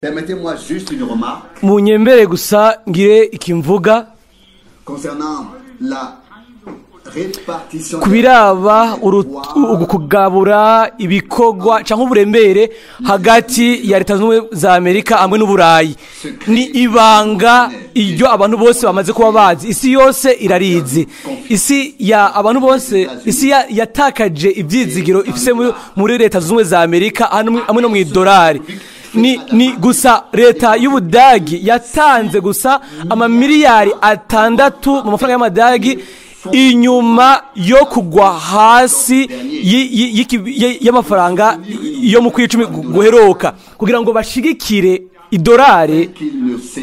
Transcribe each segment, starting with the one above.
Permettez-moi juste une remarque Munyembere gusa ngire ikimvuga concernant la répartition ku biraba kugabura ibikorwa cyangwa uburemere hagati ya Leta Zunze Ubumwe za Amerika hamwe n'Uburayi. Ni ibanga iryo abantu bose bamaze kuba bazi, isi yose irarizi, isi ya abantu bose, isi yatakaje ibyizigiro ifise muri Leta Zunze Ubumwe za Amerika hamwe no mu idolari. Ni gusa leta y'Ubudagi yatanze gusa amamiliyari 6 mu mafaranga y'amadagi inyuma yo kugwa hasi y'amafaranga yo mu kwicumi guheruka, kugira ngo bashigikire idolari,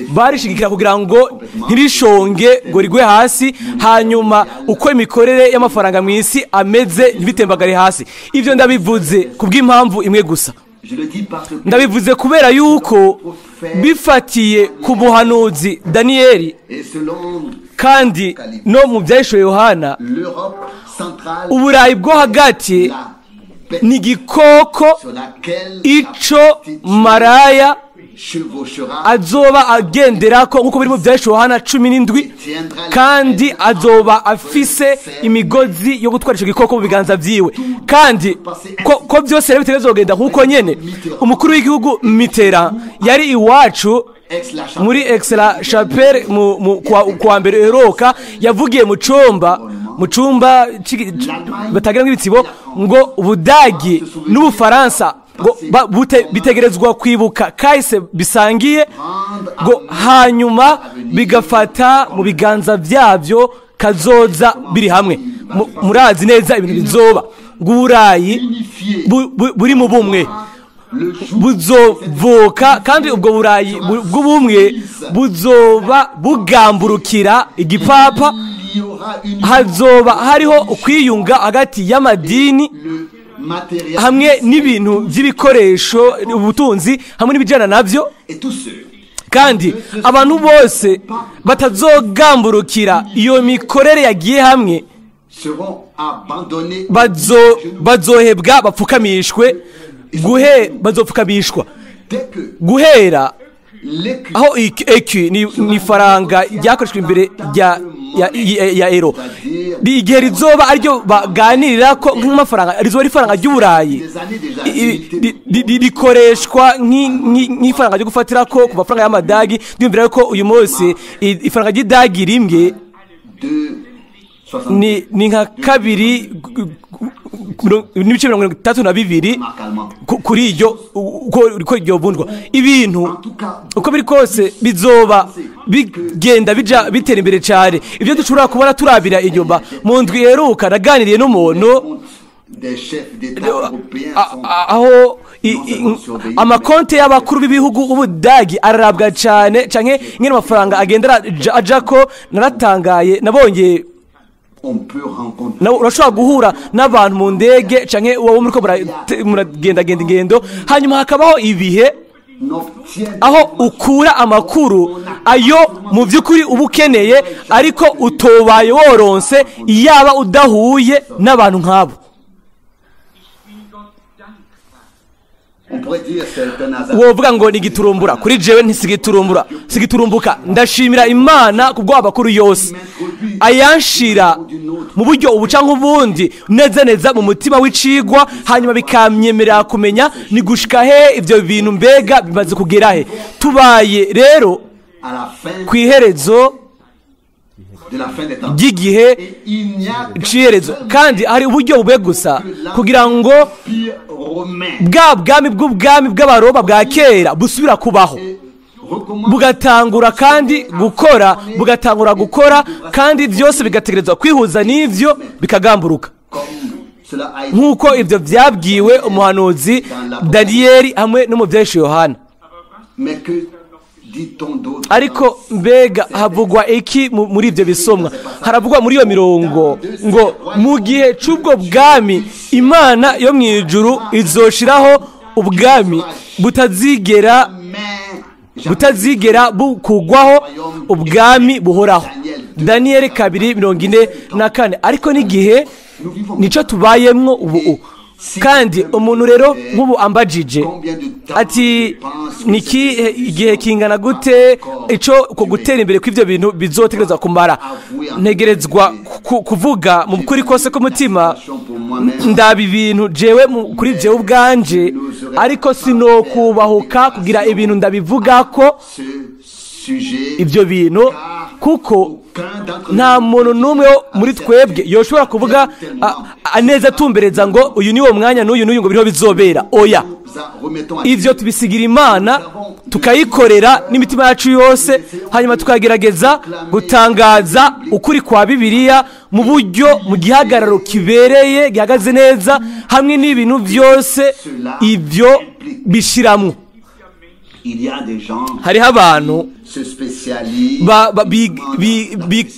barishigikira kugira ngo ntirishonge ngo rigwe hasi, hanyuma uko imikorere y'amafaranga mu isi ameze ntibitembagare hasi. Ibyo ndabivuze kubw'impamvu imwe gusa. Je le dis parce que Ndabivuze kubera yuko bifatiye ku muhanuzi Daniyeli et selon kandi no mu byahishuwe Yohana, l'Europe centrale, Uburayi bwo hagati la bête ni igikoko sur laquelle ico la prostituée maraya chevauchera azoba agenderako nk'uko biri mu byahishuwe Yohana 17, kandi azoba afise imigozi yo gutwara ico gikoko mu biganza vyiwe, kandi ko byose rero bitegerezwa kugenda nk'uko nyene umukuru w'igihugu Mitterrand yari iwacu Aix-la-Chapelle muri Aix-la-Chapelle kuwa mbere uheruka, yavugiye mu cumba batagiramwo ibitsibo ngo Ubudagi n'Ubufaransa ngo bitegerezwa kwibuka kahise bisangiye, ngo hanyuma bigafata mu biganza byabyo kazoza biri hamwe. Murazi neza ibintu bizoba, ngo Uburayi buri mu bumwe buzovuka, kandi ubwo Burayi bw'ubumwe buzoba bugamburukira igipapa. Il y aura une Hazoba hariho ukwiyunga hagati y'amadini le matériel hamwe n'ibintu by'ibikoresho, ubutunzi hamwe n'ibijyana nabyo, et tous ceux kandi abantu bose batazogamburukira iyo mikorere yagiye hamwe seront abandonnés bazohebwa, bapfukamishwe, bazopfukamishwa dès que guhera l'écu aho ecu ni faranga ryakoreshwa imbere ya euro, igihe rizoba aryo baganirira ko nk'amafaranga, rizoba ari ifaranga ry'Uburayi des années déjà rikoreshwa nk'ifaranga ryo gufatira ko ku mafaranga y'amadagi. Ndiyumvira ko uyu munsi ifaranga ry'idagi rimwe de 60 ni nka 2.32 mark allemand. Kuri iryo uko iryo vunjwa ibintu. En tout cas, Uko biri kose bizoba bigenda bija bitera imbere cyane, ibyo dushobora kubona turabira inyuma. Mu ndwi iheruka naganiriye n'umuntu compte des chefs d'État européens sont aho amakonti y'abakuru b'ibihugu Ubudagi ararabwa cyane, canke nyine amafaranga agenda ajako. Naratangaye nabonye on peut rencontrer nawe urashobora guhura n'abantu mu ndege canke uwo muriko muragendagenda ingendo, hanyuma hakabaho ibihe n'obtiennent aho ukura amakuru ayo mu by'ukuri uba ukeneye, ariko utobaye woronse yaba udahuye n'abantu nk'abo. On pourrait dire c'est un hasard. Wovuga ngo ni igiturumbura, kuri jewe ntisigiturumbura, sigiturumbuka. Ndashimira Imana kubwo amakuru yose ayanshira mu buryo ubu canke ubundi neza neza mu mutima w'icigwa, hanyuma bikamyemerera kumenya ni gushika he ivyo bintu, mbega bimaze kugera he. Tubaye rero À la fin kw'iherezo de la fin des temps. ry'igihe Et il n'y a qu'un c'iherezo, kandi hari uburyo bube gusa kugira ngo empire romain bwa bwami bw'ubwami bw'Abaroma bwa kera busubira kubaho, et recommence bugatangura kandi gukora, bugatangura gukora, kandi byose bigategerezwa kwihuza n'ivyo bikagamburuka comme cela a été nk'uko ibyo byabwiwe umuhanuzi Daniyeli hamwe no mu byahishe Yohana. Mais que dit-on d'autre? Ariko mbega havugwa iki muri ibyo bisomwa? Haravugwa muri iyo mirongo ngo mu gihe c'ubwo bwami Imana yo mu ijuru izoshiraho ubwami butazigera Mais butazigera bukugwaho, ubwami buhoraho. Daniyeli 2:44. Ariko n'igihe nico tubayemwo ubu. Kandi umuntu rero nk'ubu ambajije ati niki igihe kingana gute ico ko gutera imbere kw'ivyo bintu bizotegerezwa kumara, ntegerezwa kuvuga mu kuri kose k'umutima, ndaba ibintu jewe kuri jewe ubwanje, ariko sinokubahuka kugira ibintu ndabivuga ko ibyo bintu, kuko nta muntu n'umwe muri twebwe yoshobora kuvuga neza atumbereza ngo uyu ni wo mwanya n'uyu n'uyu ngo biriho bizobera. Oya, ivyo tubisigira Imana, tukayikorera n'imitima yacu yose, hanyuma tukagerageza gutangaza ukuri kwa Bibiliya mu buryo, mu gihagararo kibereye gihagaze neza, hamwe n'ibintu byose ivyo bishiramwo. Hariho abantu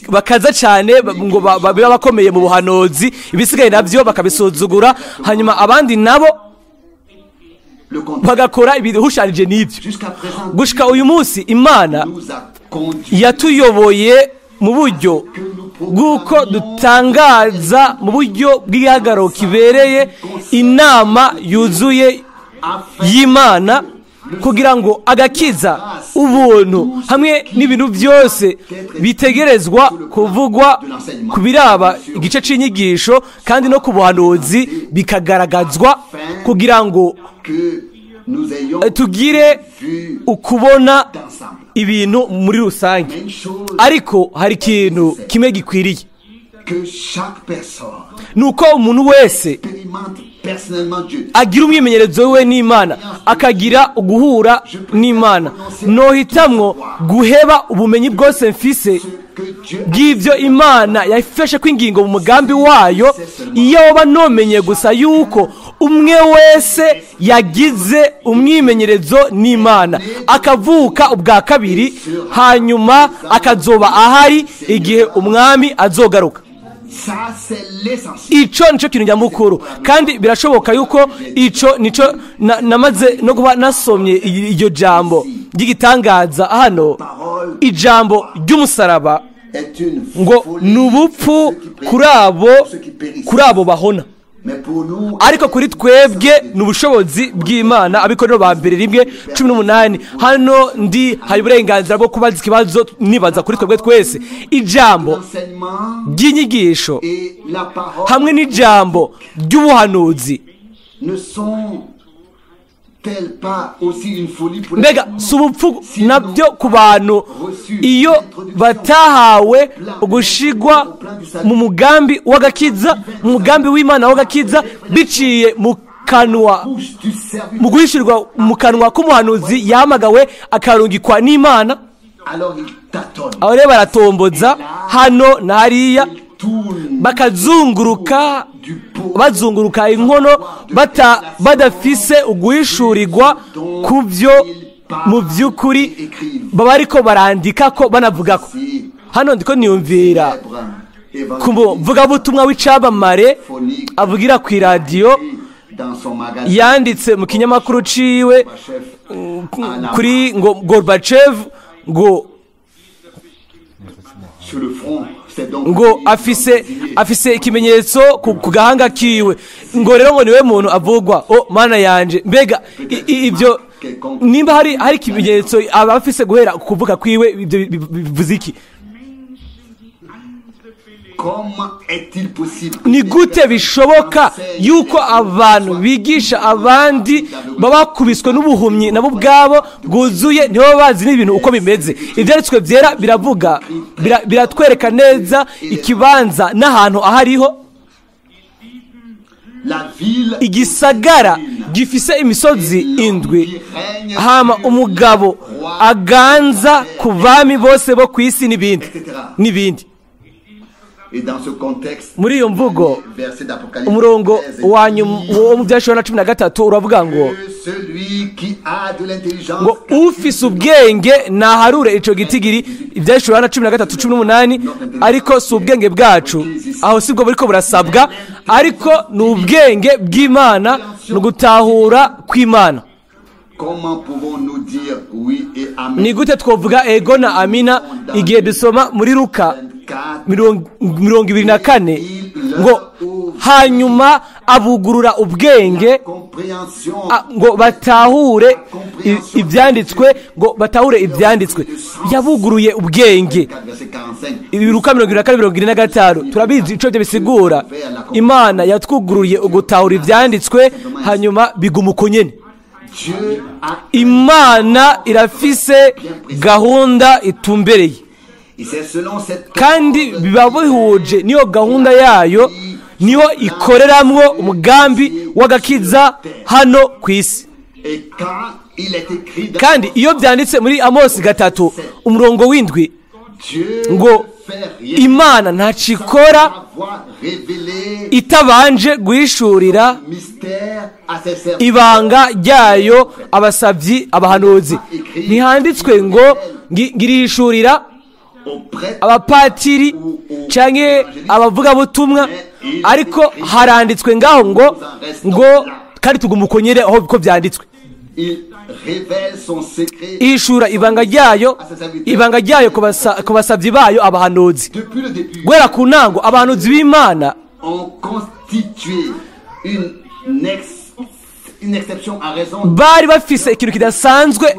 bakaza cyane ngo babe bakomeye mu buhanuzi, ibisigaye nabyo bakabisuzugura, hanyuma abandi nabo bagakora ibihushanije n'ibyo. Gushika uyu munsi Imana yatuyoboye mu buryo bw'uko dutangaza mu buryo bw'igihagararo kibereye inama yuzuye y'Imana, kugira ngo agakiza, ubuntu hamwe n'ibintu byose bitegerezwa kuvugwa ku biraba igice c'inyigisho kandi no ku buhanuzi bikagaragazwa, kugira ngo tugire ukubona ibintu muri rusange. Ariko hari ikintu kimwe gikwiriye, nuko umuntu wese agira umwimenyerezo we n'Imana, akagira uguhura n'Imana. Nohitamwo guheba ubumenyi bwose mfise bw'ivyo Imana yafashe kwingingo mu mugambi wayo, iyo banomenye gusa yuko umwe wese yagize umwimenyerezo n'Imana, akavuka ubwa kabiri, hanyuma akazoba ahari igihe umwami azogaruka. Ico nico kintu nyamukuru, kandi birashoboka yuko ico nico namaze no kuba nasomye iryo jambo ry'igitangaza hano, ijambo ry'umusaraba ngo nubupfu kuri abo bahona, ariko kuri twebwe n'ubushobozi bw'Imana. Abikorero ba mbere 1:18. Hano ndi hari uburenganzira bwo kubaza ikibazo nibaza kuri twebwe twese. Ijambo ry'inyigisho hamwe n'ijambo ry'ubuhanuzi mbega si ubupfu nabyo ku bantu iyo batahawe ugushigwa mu mugambi w'agakiza, mu mugambi w'Imana w'agakiza, biciye mu kanwa, mu guhishirwa mu kanwa k'umuhanuzi yahamagawe akarungikwa n'Imana. Aho rero baratomboza hano na hariya, bakazunguruka bazunguruka inkono badafise uguhishurirwa ku byo mu by'ukuri baba ariko barandika ko banavuga ko. Hano ndiko niyumvira ku muvugabutumwa w'icamamare avugira ku iradiyo, yanditse mu kinyamakuru ciwe kuri ngo Gorbachev ngo afise ikimenyetso ku gahanga kiwe, ngo rero ngo niwe muntu avugwa. O mana yanje, mbega ibyo nimba hari ikimenyetso aba afise guhera kuvuga kwiwe, ibyo bivuze iki? Ni gute bishoboka yuko abantu bigisha abandi babakubiswe n'ubuhumyi nabo ubwabo bwuzuye, ntibaba bazi n'ibintu uko bimeze? Ibyanditswe byera biravuga, biratwereka neza ikibanza n'ahantu ahariho. Igisagara gifise imisozi 7, hama umugabo aganza ku bami bose bo kw'isi n'ibindi n'ibindi. Muri iyo mvugo umurongo wa nyuma wo mu Byahishuriwe 13 uravuga ngo ufise ubwenge naharure ico gitigiri. Ibyahishuriwe 13:18. Ariko si ubwenge bwacu, aho sibwo buriko burasabwa, ariko ni ubwenge bw'Imana, ni ugutahura kw'Imana. Ni gute twovuga ego na amina igihe dusoma muri Luka 24 ngo hanyuma Abugurura ubwenge ngo batahure ibyanditswe, ngo batahure ibyanditswe. Yabuguruye ubwenge. Luka 24:45 turabizi ico byo bisigura. Imana yatwuguruye ugutahura ibyanditswe, hanyuma biguma uko nyene. Imana irafise gahunda itumbereye, kandi biba bihuje niyo gahunda yayo, niyo ikoreramwo umugambi w'agakiza hano ku isi. Kandi iyo byanditse muri Amosi 3 umurongo w'7 ngo Imana ntacikora itabanje guhishurira ibanga ryayo abasabyi abahanuzi. Ntihanditswe ngo ngirihishurira abapatiri canke abavugabutumwa, ariko haranditswe ngaho ngo kandi tuguma uko nyene aho ko byanditswe. Ishura ibanga ryayo, ibanga ryayo ku basabyi bayo abahanuzi. Guhera ku ntango abahanuzi b'Imana bari bafise ikintu kidasanzwe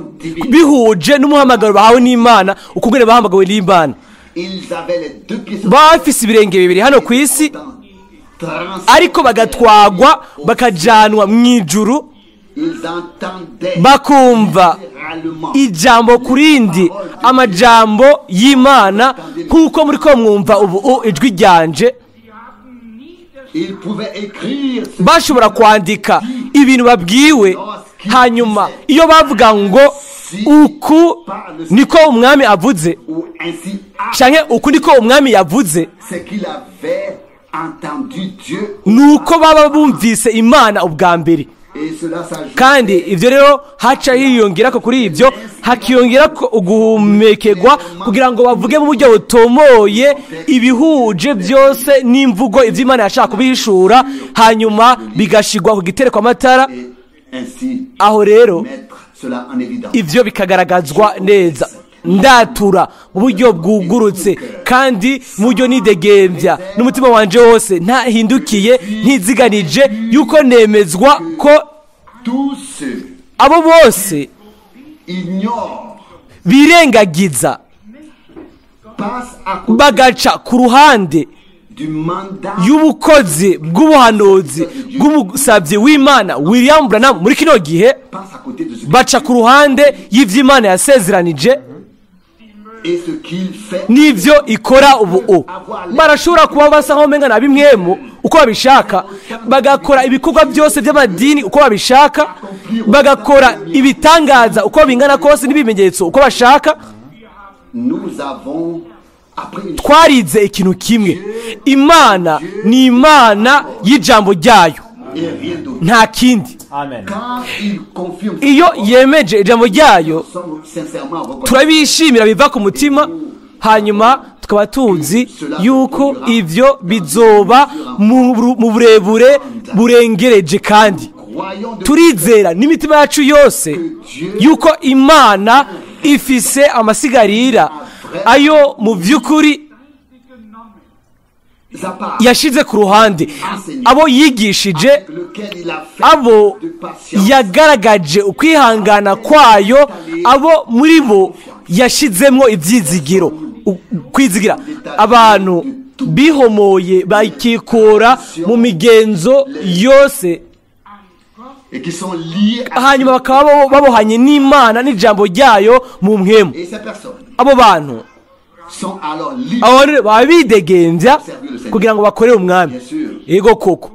bihuje n'umuhamagaro bahawe n'Imana, ukungene bahamagawe n'Imana. Bafise ibirenge bibiri hano ku isi, ariko bagatwagwa bakajanwa mu ijuru, bakumva ijambo kurindi, amajambo y'Imana, nkuko muri ko mwumva ubu ijwi ryanje. Bashobora kwandika ibintu babwiwe, hanyuma iyo bavuga ngo uku niko umwami avuze, canke uku niko umwami yavuze, nuko baba bumvise Imana ubwa mbere. Kandi ivyo rero haca hiyongerako kuri ivyo, hakiyongerako uguhumekegwa kugira ngo bavuge mu buryo butomoye ibihuje byose n'imvugo ivyo Imana yashaka kubihishura, hanyuma bigashigwa ku gitereko amatara. Aho rero ivyo bikagaragazwa neza. Ndatura mu buryo bwugurutse kandi mu buryo nidegembya n'umutima wanje wose, ntahindukiye ntiziganije yuko nemezwa ko abo bose birengagiza bagaca ku ruhande y'ubukozi bw'ubuhanuzi bw'umusabyi w'Imana William Branham muri kino gihe, baca ku ruhande y'ivy'Imana yasezeranije n'ivyo ikora ubu. Barashobora kuba basa nkaho umenga na bimwemu uko babishaka, bagakora ibikorwa byose by'amadini uko babishaka, bagakora ibitangaza uko bingana kose n'ibimenyetso uko bashaka. Twarize ikintu kimwe: Imana ni Imana y'ijambo ryayo, nta kindi. Iyo yemeje ijambo ryayo turabishimira biva ku mutima, hanyuma tukaba tuzi yuko ivyo bizoba mu burebure burengereje. Kandi turizera n'imitima yacu yose yuko Imana ifise amasigarira ayo mu by'ukuri yashize ku ruhande, abo yigishije, abo yagaragaje ukwihangana kwayo, abo muri bo yashizemwo ibyizigiro, kwizigira. Abantu bihomoye bakikura mu migenzo yose, hanyuma bakaba babohanye n'Imana n'ijambo ryayo mu mpwemu. Abo bantu abo baba bidegembya kugira ngo bakorere umwami. Yego koko,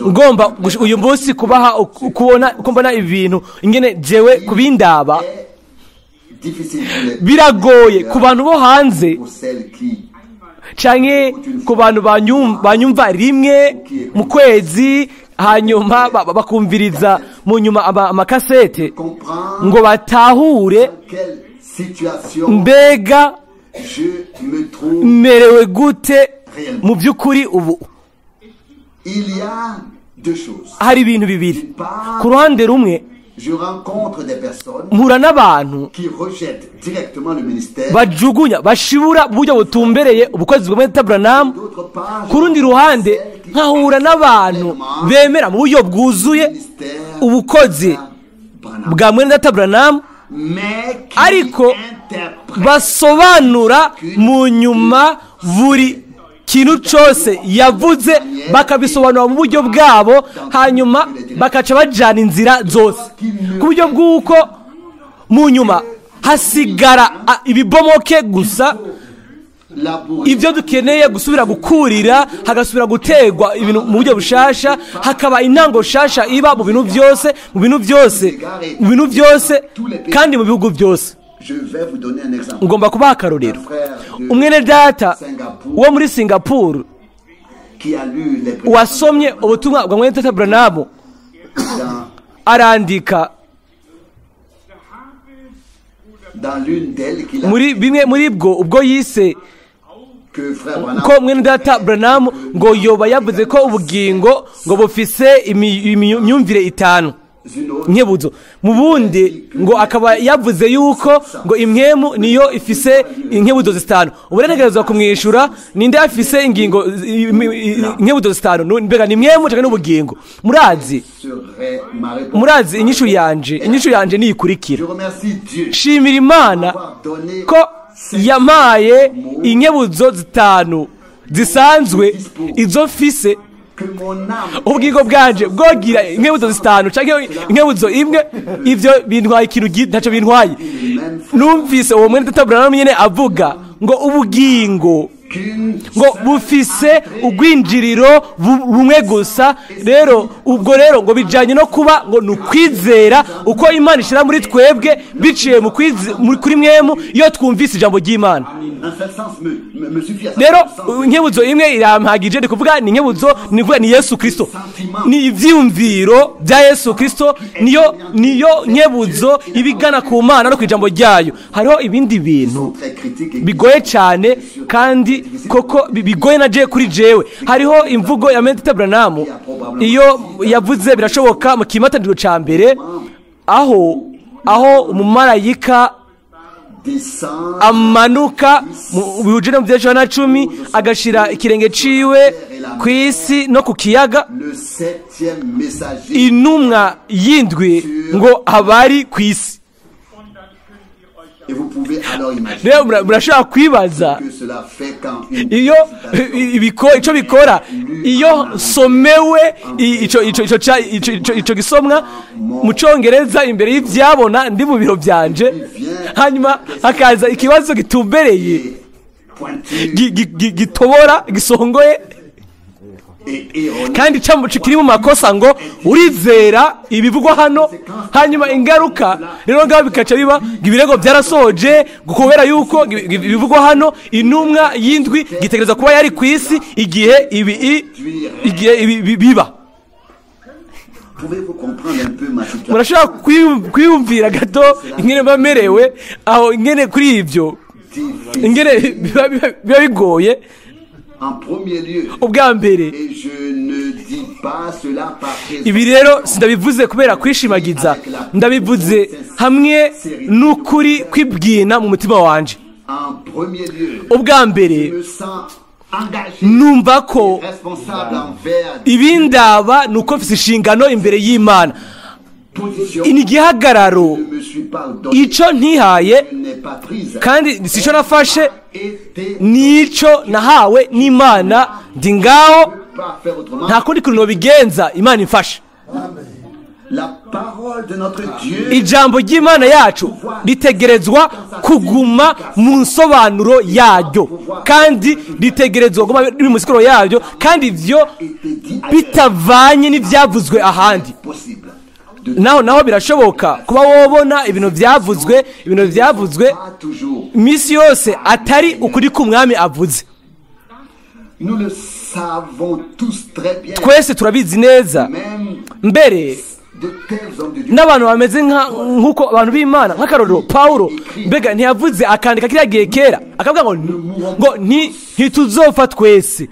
ngomba uyu munsi kubaha kubona kumbona ibintu ingene jewe kubindaba biragoye ku bantu bo hanze canke ku bantu banyumva rimwe mu kwezi, hanyuma bakumviriza mu nyuma amakasete ngo batahure mbega merewe gute mu by'ukuri ubu. Hari ibintu bibiri. Ku ruhande rumwe Mpura n'abantu bajugunya, bashibura buryo butumbereye ubukozi bwa Mwene Branham. Ku rundi ruhande nkahura n'abantu bemera mu buryo bwuzuye ubukozi bwa Mwene Branham, ariko basobanura mu nyuma buri kintu cyose yavuze, bakabisobanura mu buryo bwabo, hanyuma bakaca bajyana inzira zose ku buryo bw'uko mu nyuma hasigara ibibomoke gusa. Ibyo dukeneye gusubira gukurira, hagasubira gutegwa ibintu mu buryo bushasha, hakaba intango shasha iba mu bintu byose, mu bintu byose, mu bintu byose, kandi mu bihugu byose. Ngomba kubaha akarorero. Umwene data wo muri Singapore wasomye ubutumwa bwa Mwene Data Branham arandika muri bimwe muri bwo ubwo yise ko Mwene Data Branham ngo yoba yavuze ko ubugingo ngo bufise imyumvire itanu nkebuzo, mu bundi ngo akaba yavuze yuko ngo imwemu niyo ifise inkebuzo zitanu. Uburenganzira kumwishura ninde afise ingingo inkebuzo zitanu? Mbega ni mwemu cyangwa n'ubugingo? Murazi inyishu yanje, inyishu yanje niyikurikira. Shimira Imana ko yamaye inkebuzo zitanu zisanzwe izo mfise. Ubugingo bwanje bwogira inkebuzo zitanu cyangwa inkebuzo imwe, ivyo bintwaye ikintu ntacyo bintwaye. Numvise uwo Mwene Data Branham nyene avuga ngo ubugingo ngo bufise ugwinjiriro rumwe gusa. Rero ubwo rero ngo bijanye no kuba ngo nukwizera uko Imana ishira muri twebwe biciye mu kuri mwemu iyo twumvise ijambo ry'Imana. Rero inkebuzo imwe irampagije, ndi kuvuga ni inkebuzo ni kuvuga ni Yesu Kristo, ni ivyumviro bya Yesu Kristo, niyo nkebuzo ibigana ku Mana no kwijambo ryayo. Hariho ibindi bintu bigoye cyane kandi koko bigoye na je kuri jewe. Hariho imvugo ya Mwene Data Branham iyo yavuze birashoboka mu kimatandiro ca mbere, aho umumarayika amanuka mu bihuje mu bya na 10 agashira ikirenge ciwe ku isi no ku kiyaga, intumwa yindwi ngo abari ku isi. Rero murashobora kwibaza iyo ico bikora iyo somewe ico gisomwa mu Congereza imbere y'ivyabona ndi mu biro byanje, hanyuma hakaza ikibazo gitumbereye gitobora gisongoye kandi kiri mu makosa ngo urizera ibivugwa hano, hanyuma ingaruka rero ngaho bikaca biba ibirego byarasoje kubera yuko ibivugwa hano intumwa yindwi gitegereza kuba yari ku isi igihe ibi biba. Murashobora kwiyumvira gato ingene bamerewe aho, ingene kuri ibyo ingene biba bigoye. Ubwa mbere ibi rero sindabivuze kubera kwishimagiza, ndabivuze hamwe n'ukuri kwibwina mu mutima wanje. Ubwa mbere numva ko ibindaba nuko mfise inshingano imbere y'Imana, inigihagararo ico ntihaye kandi sico nafashe nico nahawe n'Imana, ndi ngaho nta kundi kuntu nobigenza, Imana imfashe. Ijambo ry'Imana yacu ritegerezwa kuguma mu nsobanuro yaryo, kandi ritegerezwa kuguma mu musikoro yaryo, kandi ivyo bitavanye n'ivyavuzwe ahandi. Naho birashoboka kuba wobona ibintu byavuzwe imisi yose atari ukuri k'umwami avuze. Twese turabizi neza, mbere n'abantu bameze nk'uko abantu b'Imana nk'akarorero Paulo mbega ntiyavuze akandika kiriya gihe kera akavuga ngo ntituzopfa twese,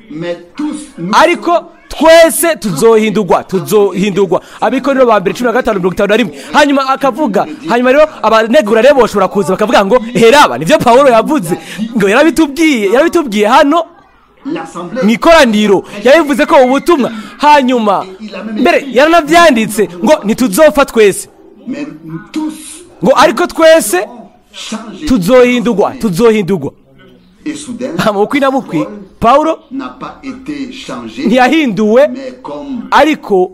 ariko Twese tuzohindurwa, tuzohindurwa. Abikorero ba mbere 15:51. Hanyuma akavuga, hanyuma rero abanegura rero boshobora kuza bakavuga ngo heraba nivyo Paulo yavuze, ngo yarabitubwiye, yarabitubwiye hano mw'ikoraniro, yabivuze ko ubutumwa. Hanyuma mbere yaranavyanditse ngo ntituzopfa twese, ngo ariko twese tuzohindurwa, tuzohindurwa. Mukwi na mukwi Paulo ntiyahinduwe, ariko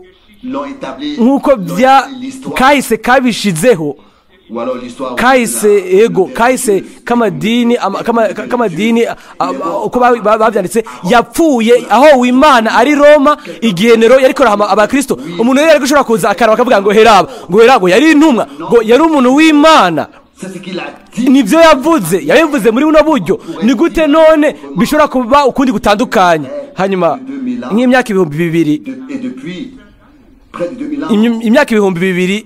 nk'uko bya kahise kabishizeho, kahise ego kahise k'amadini, k'amadini uko bavyanditse, yapfuye aho Uwimana ari Roma igihe Nero yariko arahama abakristo. Umuntu yari gushobora kuza akaraba akavuga ngo heraba, ngo heraba yari intumwa, ngo yari umuntu w'Imana, nivyo yavuze, yabivuze muri buno buryo. Ni gute none bishobora kuba ukundi gutandukanye? Hanyuma nk'imyaka 2000, imyaka 2000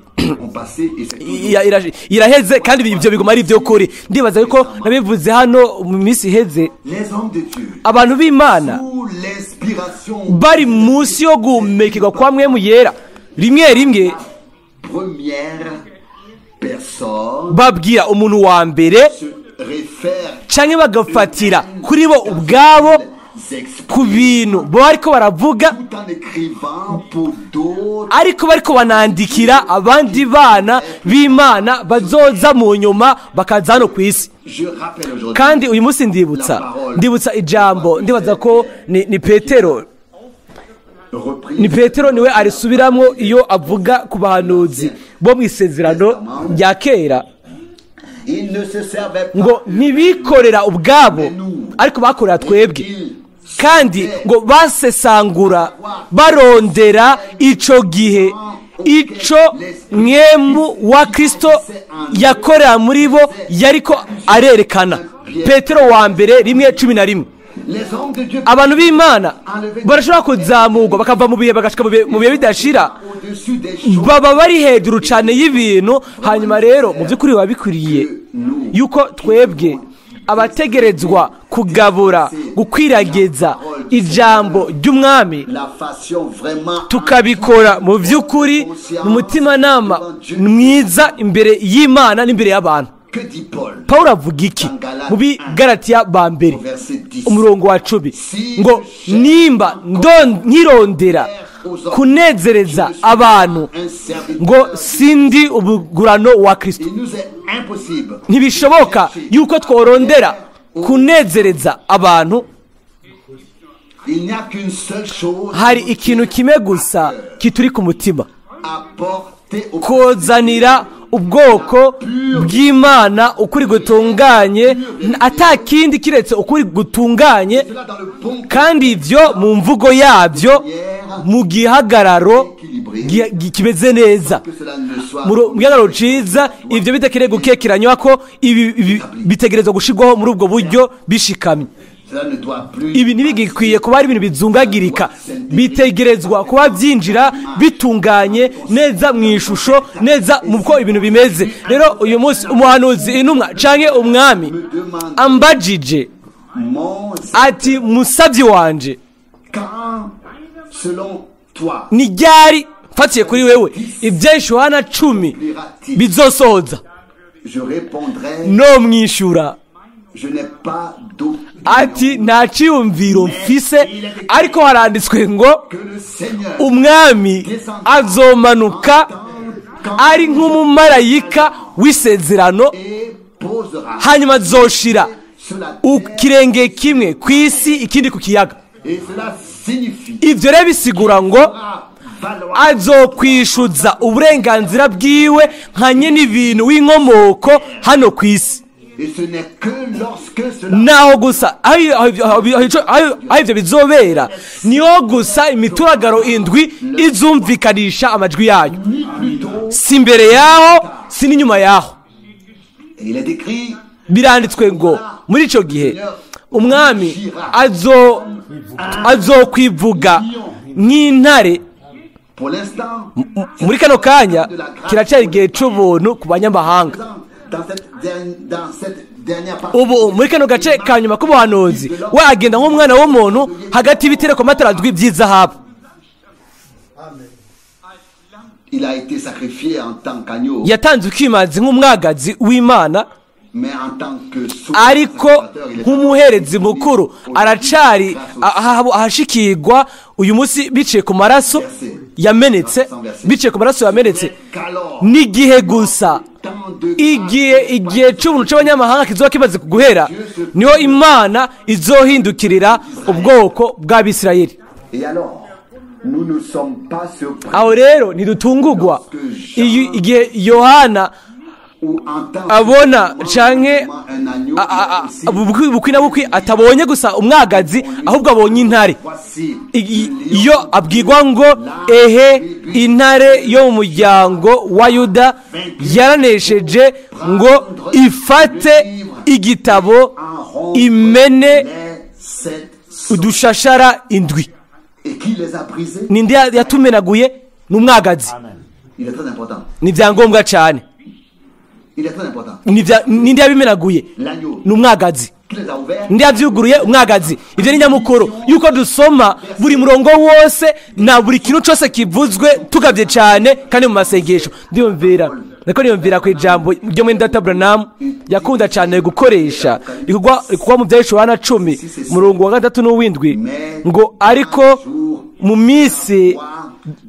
iraheze, kandi ibyo biguma ari ibyo kuri. Ndibaza yuko nabivuze hano mu minsi iheze, abantu b'Imana bari munsi yo guhumekirwa kwa Mpwemu Yera, rimwe rimwe babwira umuntu wa mbere canke bagafatira kuri bo ubwabo ku bintu bo bariko baravuga, ariko bariko banandikira abandi bana b'Imana bazoza mu nyuma bakaza hano ku isi. Kandi uyu munsi ndibutsa ijambo, ndibaza ko ni Petero, ni Petero niwe arisubiramwo iyo avuga ku bahanuzi bo mw'isezerano rya kera, ngo ntibikorera ubwabo ariko bakorera twebwe, kandi ngo basesangura barondera ico gihe ico Mwemu wa Kristo yakorera muri bo yariko arerekana. Petero wa mbere 1:11. Abantu b'Imana barashobora kuzamurwa bakava mu bihe bagashika mu bihe bidashira, baba bari hejuru cane y'ibintu. Hanyuma rero mu by'ukuri biba bikwiriye yuko twebwe abategerezwa kugabura, gukwirageza ijambo ry'umwami, tukabikora mu by'ukuri mu mutimanama mwiza imbere y'Imana n'imbere y'abantu. Paulo avuga iki mu Bigalatiya ba mbere umurongo wa 10, ngo nimba nkirondera kunezereza abantu, ngo sindi ubugurano wa Kristo. Ntibishoboka yuko tworondera kunezereza abantu. Hari ikintu kimwe gusa kituri ku mutima, kozanira ubwoko bw'Imana ukuri gutunganye, atakindi kiretse ukuri gutunganye, kandi ivyo mu mvugo yabyo mu gihagararo kimeze neza, mu gihagararo ciza. Ivyo bidakeneye gukekeranywa ko ibi bitegerezwa gushirwaho muri ubwo buryo bishikamye. Ibi ntibigikwiye kuba ari ibintu bizungagirika, bitegerezwa kuba byinjira bitunganye neza mu ishusho neza mu uko ibintu bimeze. Rero uyu munsi umuhanuzi, intumwa canke umwami ambajije ati musavyi wanje, ni ryari mfatiye kuri wewe ivyinshi Yohana 10 bizosohoza? No mwishura ati nta ciyumviro mfise, ariko haranditswe ngo umwami azomanuka ari nk'umumarayika w'isezerano, hanyuma azoshira ikirenge kimwe ku isi ikindi ku kiyaga. Ivyo rero bisigura ngo azokwishuza uburenganzira bwiwe nka nyene ibintu w'inkomoko hano ku isi. Naho gusa aho ivyo bizobera niho gusa imituragaro 7 izumvikanisha amajwi yayo, si imbere yaho si n'inyuma yaho. Biranditswe ngo muri ico gihe umwami azokwivuga nk'intare. Muri kano kanya kiracari igihe c'ubuntu ku banyamahanga. Ubu muri kano gace ka nyuma k'ubuhanuzi, we agenda nk'umwana w'umuntu hagati y'ibitereko matara by'izahabu. Il a été sacrifié en tant qu'agneau, Yatanze ukimazi nk'umwagazi w'Imana, mais en tant que ariko sacrificateur, il est nk'umuherezi mukuru aracari ahashikirwa uyu munsi biciye ku maraso yamenetse, biciye ku maraso yamenetse. Qu'alors, N'igihe gusa tant de igihe cy'ubuntu cy'abanyamahanga kizoba kimaze guhera, niho Imana izohindukirira ubwoko bw'Abisirayeli. Et alors, nous ne sommes pas surpris Aho rero ntidutungugwa iyo igihe Yohana ou en tant abona canke un agneau, a- bukwi na bukwi atabonye gusa umwagazi, ahubwo abonye intare. Voici Iyo abwirwa ngo: "Ehe intare yo mu muryango wa Yuda yaranesheje ngo ifate igitabo imene les sept sceaux. udushashara indwi." Et qui les a brisés? Ninde yatumenaguye? Ni umwagazi. Il est très important. Ni ibyangombwa cyane. Il est très important. Ninde yabimenaguye? L'agneau Ni umwagazi. qui les a ouverts. Ndi yabyuguruye? Umwagazi. Ibyo ni nyamukuru yuko dusoma buri murongo wose na buri kintu cyose kivuzwe tugabye cyane kandi mu masengesho. Ndiyumvira niko niyumvira ku ijambo ryo muri data Branham yakunda cyane gukoresha, rikugwa mu Byahishuwe Yohana 10, murongo wa 6 n'uw'indwi, ngo: "Ariko mu minsi Roi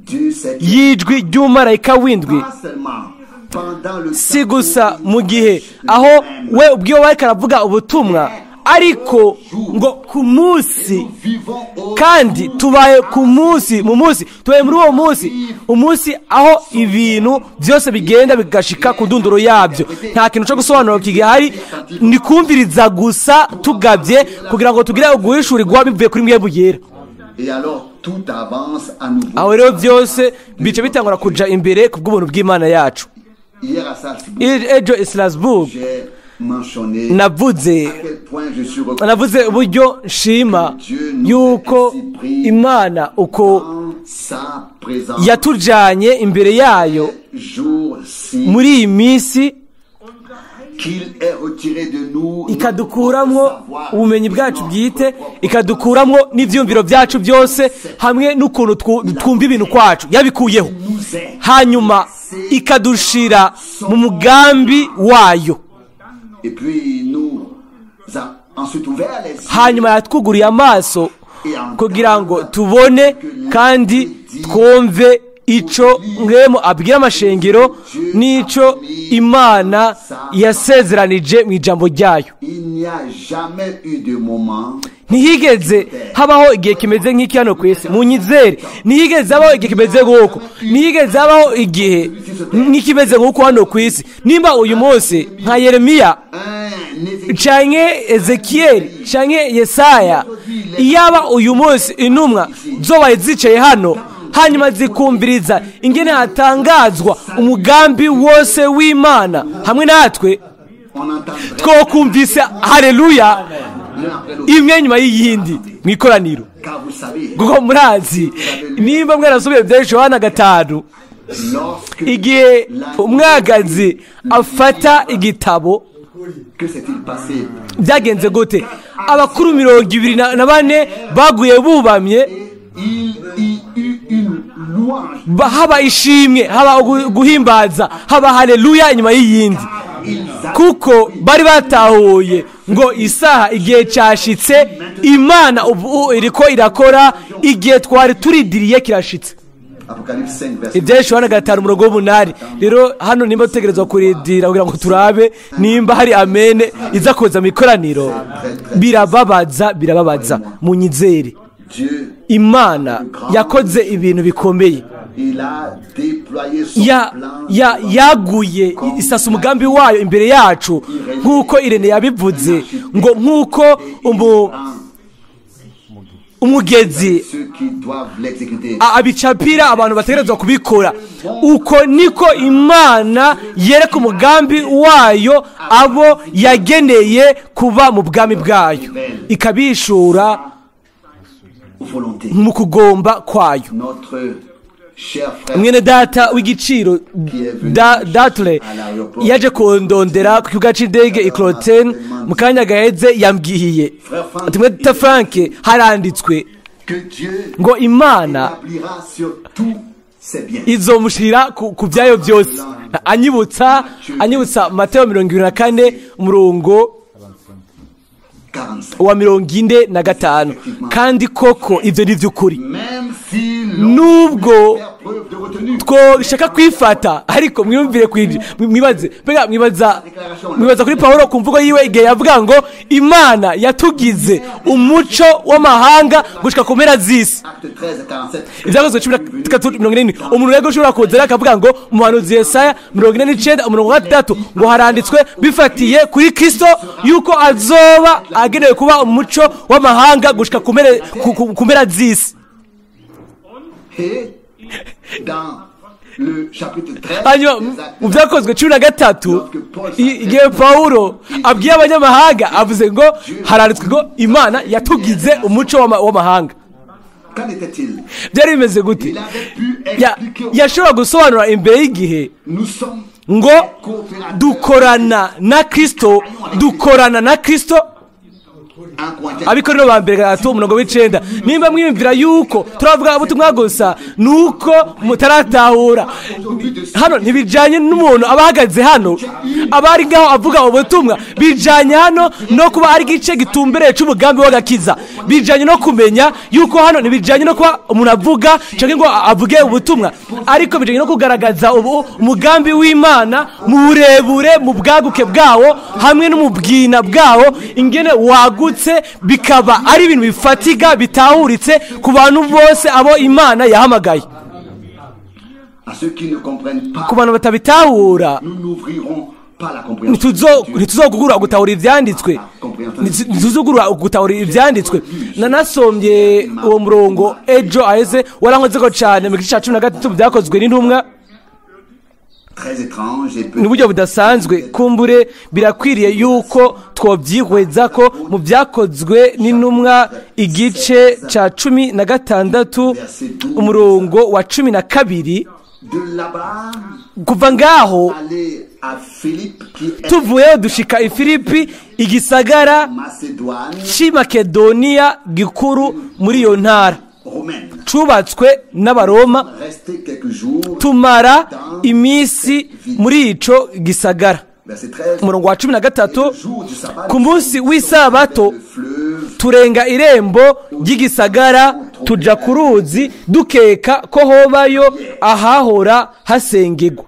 du septième. y'ijwi ry'umumarayika w'indwi." Pas seulement pendant le Si gusa mu gihe aho we ubwiwe bariko aravuga ubutumwa, ariko ngo ku munsi. Vivons au Kandi tubaye ku munsi, mu munsi, tubaye muri uwo munsi, umunsi aho ibintu byose bigenda bigashika ku ndunduro yabyo. Nta kintu cyo gusobanura kigihari, ni kumviriza gusa tugabye kugira ngo tugire uguhishurirwa bivuye kuri Mwebwe Yera. Et alors tout avance à nouveau. Aho rero byose bice bitangura kuja imbere ku bw'ubuntu bw'Imana yacu. Hier à Salzbourg, Ejo i Strasbourg j'ai mentionné navuze à quel point je suis reconnaissant navuze uburyo nshima yuko Imana uko dans sa présence yatujanye imbere yayo jour-ci, muri iyi minsi, qu'il ait retiré de nous ikadukuramwo notre savoir, ubumenyi bwacu bwite, ikadukuramwo n'ivyumviro byacu byose hamwe n'ukuntu twumva ibintu kwacu, yabikuyeho, nous est hanyuma ikadushira mu mugambi wayo. Et puis il nous a ensuite ouvert les yeux Hanyuma yatwuguriye amaso kugira ngo tubone kandi twumve ico Mwemu abwira amashengero n'ico Imana yasezeranije mu ijambo ryayo. Il n'y a jamais eu de moment Ntihigeze habaho igihe kimeze nk'iki hano ku isi. Munyizere, ntihigeze habaho igihe kimeze nk'uko, ntihigeze habaho igihe nk'ikimeze nk'uko hano ku isi. Nimba uyu munsi nka Yeremiya un Ézéchiel canke Ezekiyeli canke Yesaya, iyaba uyu munsi intumwa zobaye zicaye hano, hanyuma zikumviriza ingene hatangazwa umugambi wose w'Imana hamwe natwe, on entendrait twokumvise haleluya l'un après l'autre. imwe nyuma y'iyindi mu ikoraniro. Car vous savez, Kuko murazi, nimba mwarasubiye Byahishuwe Yohana 5, lorsque igihe umwagazi afata igitabo, que s'est-il passé? Byagenze gute? Abakuru 24 baguye bubamye. Il y eut une louange. Haba ishimwe, haba guhimbaza, haba haleluya inyuma y'iyindi, Ils kuko bari batahuye ngo isaha, igihe cyashitse, Imana ubu iriko irakora, igihe twari turidiriye kirashitse. Apocalypse 5, verset Ibyahishuwe Yohana 5, umurongo w'umunani. Rero hano nimba dutegerezwa kuridira kugira ngo turabe nimba hari amene iza kuza mu ikoraniro, birababaza, birababaza. Munyizere, Dieu, Imana yakoze ibintu bikomeye. il a déployé son plan. Yaguye isasa umugambi wayo imbere yacu, nk'uko Irene yabivuze ngo nk'uko umugezi Ceux qui doivent l'exécuter. Abicapira abantu bategerezwa kubikora, uko niko Imana yereka umugambi wayo abo yageneye kuba mu bwami bwayo, ikabishura Volonté. mu kugomba kwayo. Notre cher frère Mwene data w'igiciro Datle yaje kundondera ku kibuga c'indege i Cloten mu kanya gaheze, yambwiye ati: "Mwene data Frank, haranditswe que Dieu ngo Imana établira sur tous Izomushira ku byayo byose. Anyibutsa Mateo 24 umurongo wa 45. Kandi koko ibyo ni by'ukuri, nubwo twoshaka kwifata, ariko mwiyumvire mwibaze mwibaza kuri Pawulo ku mvugo yiwe igihe yavuga ngo Imana yatugize umuco w'amahanga gushika ku mpera z'isi. Ibyakozwe 13:44. Umuntu rero ushobora kuza akavuga ngo umuhanuzi Yesaya 49 umurongo wa 3 ngo haranditswe bifatiye kuri Kristo yuko azoba agenewe kuba umuco w'amahanga gushika ku mpera z'isi. Hanyuma mu byakozwe 13 igihe Pawulo abwiye abanyamahanga avuze ngo haranditswe ngo Imana yatugize umuco w'amahanga. Byari bimeze gute? Yashobora gusobanura imbere y'igihe ngo dukorana na Kristo, dukorana na Kristo. Abikorino ba mbere 3 umurongo w'9. Nimba mwiyumvira yuko turavuga ubutumwa gusa nuko mutaratahura, hano ntibijanye n'umuntu abahagaze hano abari ngaho avuga ubutumwa, bijanye hano no kuba ari gice gitumbereye c'umugambi w'agakiza, bijanye no kumenya yuko hano ntibijanye no kuba umuntu avuga canke ngo avuge ubutumwa, ariko bijanye no kugaragaza ubu umugambi w'Imana mu burebure, mu bwaguke bwawo hamwe no mu bwina bwawo, ingene wagutse, bikaba ari ibintu bifatiga bitahuritse ku bantu bose abo Imana yahamagaye. Ku bantu batabitahura ntituzogugura gutahura ibyanditswe, ntituzogugura gutahura ibyanditswe. Nanasomye uwo murongo ejo aheze, warankozeko cyane mu gice cya 13 byakozwe n'intumwa. Ni uburyo budasanzwe, kumbure birakwiriye yuko twobyihweza ko mu byakozwe n'intumwa igice cya 16 umurongo wa 12. Kuva ngaho tuvuyeyo dushika i Filipi, igisagara c'i Makedoniya gikuru muri iyo ntara, cubatswe n'Abaroma. Tumara iminsi muri ico gisagara. Umurongo wa 13, ku munsi w'isabato turenga irembo ry'igisagara tuja ku ruzi, dukeka ko hobayo ahahora hasengerwa.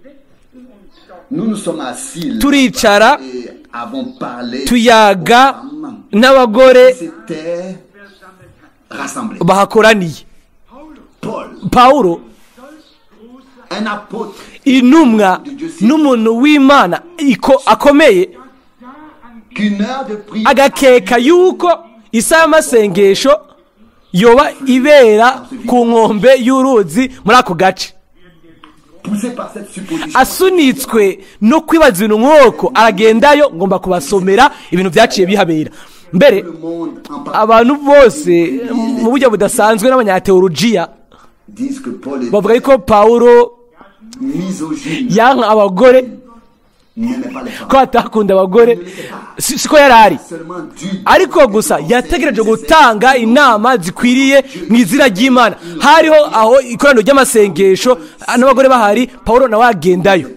Turicara tuyaga n'abagore bahakoraniye. Pawulo intumwa n'umuntu w'Imana akomeye, agakeka yuko isaha y'amasengesho yoba ibera ku nkombe y'uruzi muri ako gace. Asunitswe no kwibaza ibintu nk'uko aragendayo, ngomba kubasomera ibintu byaciye bihabera. Mbere abantu bose mu buryo budasanzwe n'abanyateologiya bavuga yuko Pawulo yanka abagore, ko atakunda abagore, siko yarari, ariko gusa yategereje gutanga inama zikwiriye mu izina ry'Imana. Hariho aho ikoraniro ry'amasengesho n'abagore bahari, Pawulo nawe agendayo.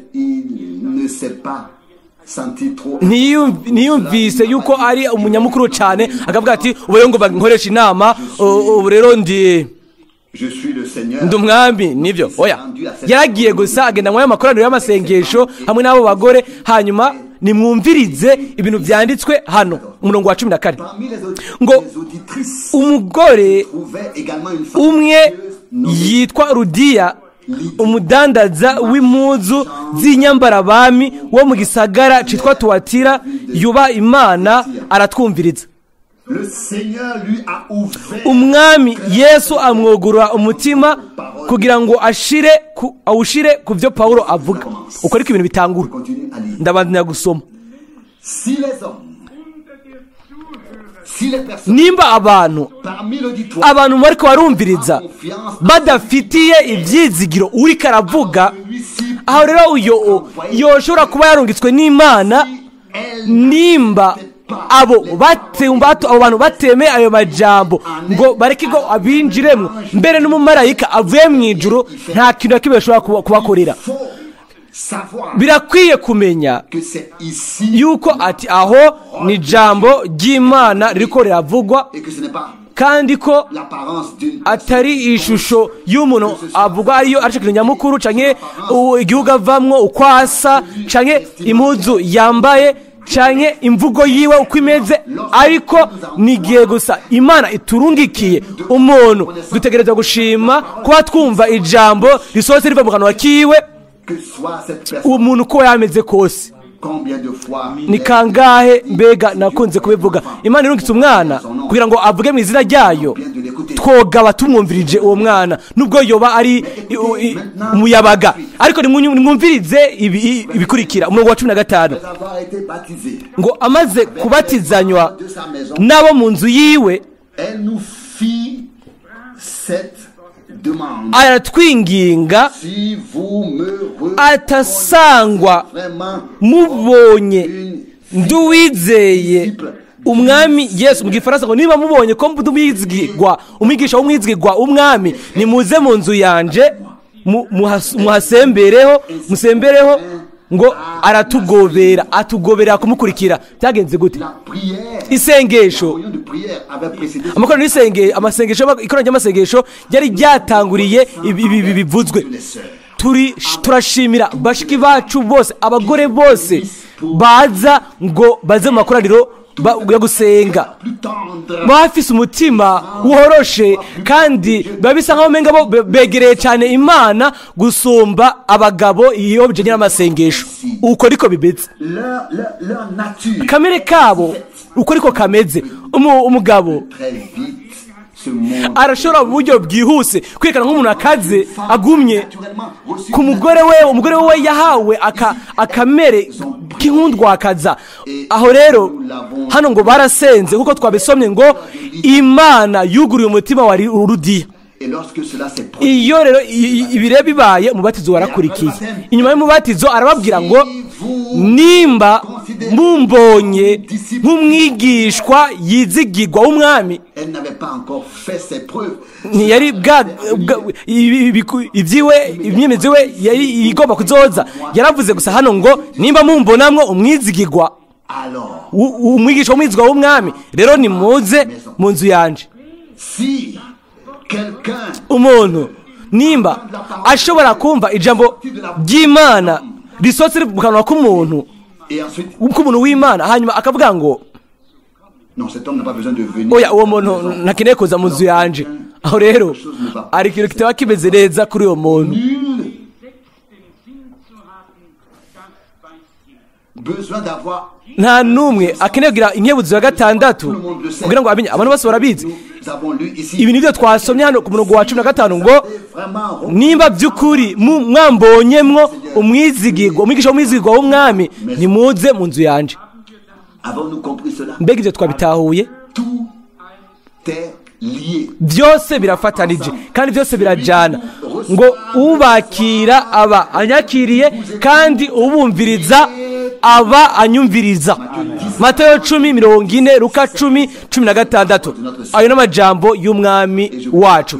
Ntiyumvise yuko ari umunyamukuru cyane, akavuga ati ubu rero ngo nkoresha inama, ubu rero ndi umwami. Nibyo, oya, yaragiye gusa agenda mu makoraniro y'amasengesho hamwe n'abo bagore. Hanyuma nimwumvirize ibintu byanditswe hano, umurongo wa 14, ngo umugore umwe yitwa Rudiya, umudandaza w'impuzu z'inyambarabami wo mu gisagara citwa Tuwatira, yuba Imana, aratwumviriza. Umwami Yesu amwugurura umutima kugira ngo awushire ku byo Pawulo avuga. Uko ariko ibintu bitangura. Ndabandanya gusoma. Nimba abantu bariko barumviriza badafitiye ibyizigiro uriko aravuga, aho rero uyo yoshobora kuba yarungitswe n'Imana, nimba Abo abo bantu batemeye ayo majambo ngo bareke ngo abinjiremo, mbere n'umumarayika avuye mu ijuru nta kintu na kimwe bashobora kubakorera. Birakwiye kumenya yuko ati aho ni ijambo ry'Imana ririko riravugwa, kandi ko atari ishusho y'umuntu avuga ariyo aricyo kintu nyamukuru, canke igihugu avamwo uko asa, canke impuzu yambaye, canke imvugo yiwe uko imeze, ariko ni igihe gusa Imana iturungikiye umuntu dutegerezwa gushima kuba twumva ijambo risohotse riva mu kanwa kiwe, umuntu uko yameze kose. Ni kangahe mbega nakunze kubivuga, Imana irungitse umwana kugira ngo avuge mu izina ryayo, twogaba tumwumvirije uwo mwana nubwo yoba ari umuyabaga. Ariko nimwumvirize ibikurikira, umurongo wa 15 ngo amaze kubatizanywa n'abo mu nzu yiwe, aratwinginga atasangwa mubonye nduwizeye umwami Yesu. Mu gifaransa ngo niba mubonye ko ndumwizigirwa, umwigisha w'umwizigirwa umwami, nimuze mu nzu yanje muhasembereho, musembereho. Ngo aratugobera, atugobera kumukurikira. Byagenze gute? Isengesho, amakoraniro y'isenge, amasengesho, ikoraniro ry'amasengesho yari ryatanguriye ibi bivuzwe. Turashimira bashiki bacu bose, abagore bose baza ngo baze mu makoraniro yo gusenga, bafise umutima woroshe, kandi biba bisa nkaho umenga bo begereye cyane Imana gusumba abagabo iyo bijanye n'amasengesho. Uko niko bimeze, kamere kabo uko niko kameze. Umugabo arashobora mu buryo bwihuse kwerekana nk'umuntu akaze agumye ku mugore we. Umugore we yahawe akamere k'inkundwakaza. Aho rero hano ngo barasenze, kuko twabisomye ngo Imana yuguriye umutima wa Ludiya. Iyo rero ibire bibaye, umubatizo warakurikiye. Inyuma y'umubatizo arababwira ngo nimba mumbonye nk'umwigishwa yizigirwa w'umwami, ntiyari ibyiwe imyemezo we yari igomba kuzoza. Yaravuze gusa hano ngo nimba mumbonamwo umwizigirwa, umwigisha w'umwizigirwa w'umwami, rero nimuze mu nzu yanje. Umuntu nimba ashobora kumva ijambo ry'Imana risohotse mu kanwa k'umuntu, k'umuntu w'Imana, hanyuma akavuga ngo oya, uwo muntu ntakeneye kuza mu nzu yanje, aho rero ari ikintu kitaba kimeze neza kuri uwo muntu. Nta n'umwe akeneye kugira inkebuzo ya gatandatu kugira ngo amenye. Abantu bose barabizi ibi nibyo twasomye hano ku murongo wa 15 ngo nimba by'ukuri mwambonyemwo umwizigirwa, umwigisha w'umwizigirwa w'umwami, nimuze mu nzu yanje. Mbega ibyo twabitahuye? Byose birafatanije kandi byose birajana. Ngo ubakira aba anyakiriye, kandi ubumviriza aba anyumviriza. Matayo 10:40, Luka 10:16. Ayo n'amajambo y'umwami wacu.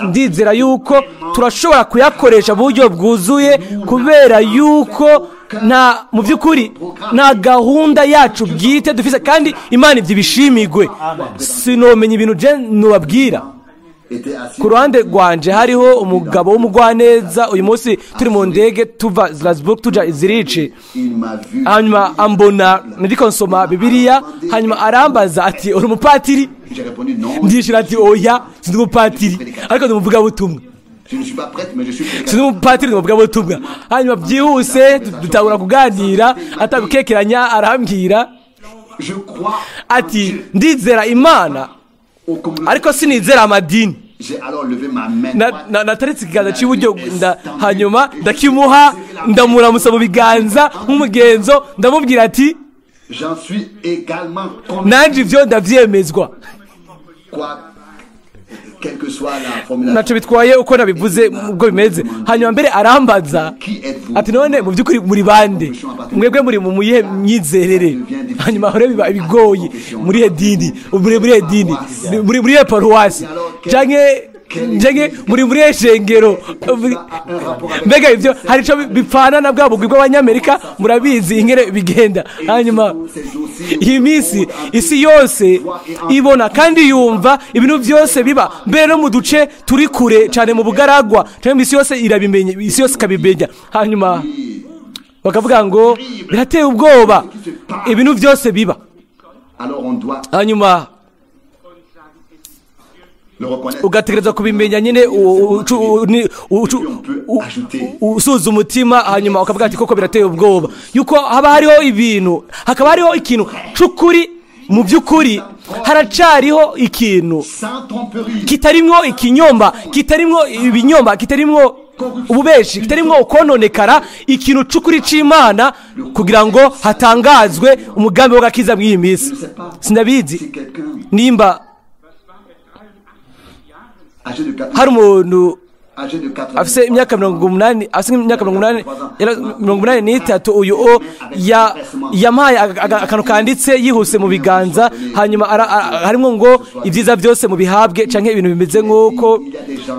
Ndizera yuko turashobora kuyakoresha mu buryo bwuzuye, kubera yuko nta mu by'ukuri nta gahunda yacu bwite dufise, kandi Imana ibyo ibishimigwe. Sinomenya ibintu je nubabwira. Ku ruhande rwanje hariho umugabo w'umugwaneza. Uyu munsi turi mu ndege tuva Strasbourg tuja Zurich, hanyuma ambona ndiko nsoma Bibiliya, hanyuma arambaza ati uri umupatiri? Ndishira ati oya, sindi umupatiri, ariko ndi umuvugabutumwa. Sindi umupatiri, ndi umuvugabutumwa. Hanyuma byihuse dutangura kuganira, atagukekeranya, arambwira ati ndizera Imana ariko sinizera amadini. Nataretse ikiganza cy'iburyo, hanyuma ndakimuha, ndamuramusa mu biganza nk'umugenzo, ndamubwira ati nanjye ibyo ndabyemezwa. Ntacyo bitwaye uko nabivuze ubwo bimeze. Hanyuma mbere arambaza ati none mu by'ukuri muri bande, mwebwe muri mu muyihe myizerere? Hanyuma aho biba ibigoye, muri he dini, muri he dini, muri he paruwasi, canke muri muri shengero. Mbega ibyo hari ico bipfana na bwa bugwi bw'abanyamerika? Murabizi ingere bigenda. Hanyuma iyi minsi isi yose ibona kandi yumva ibintu byose biba mbere no mu duce turi kure cyane mu bugaragwa, cyangwa isi yose irabimenya, isi yose ikabimenya. Hanyuma bakavuga ngo birateye ubwoba ibintu byose biba. Hanyuma ugategereza kubimenya nyine, usuza umutima, hanyuma ukavuga ati koko birateye ubwoba yuko haba hariho ibintu, hakaba hariho ikintu c'ukuri. Mu by'ukuri haracariho ikintu kitarimwo ikinyomba, kitarimwo ibinyomba, kitarimwo ububeshi, kitarimwo ukononekara, ikintu c'ukuri c'Imana, kugira ngo hatangazwe umugambi w'agakiza mw'iyi minsi. Sinabizi nimba hari umuntu afise imyaka 80, afise imyaka 83, uyu o yampaye akantu kanditse yihuse mu biganza. Hanyuma harimo ngo ibyiza byose mu bihabwe, canke ibintu bimeze nk'uko.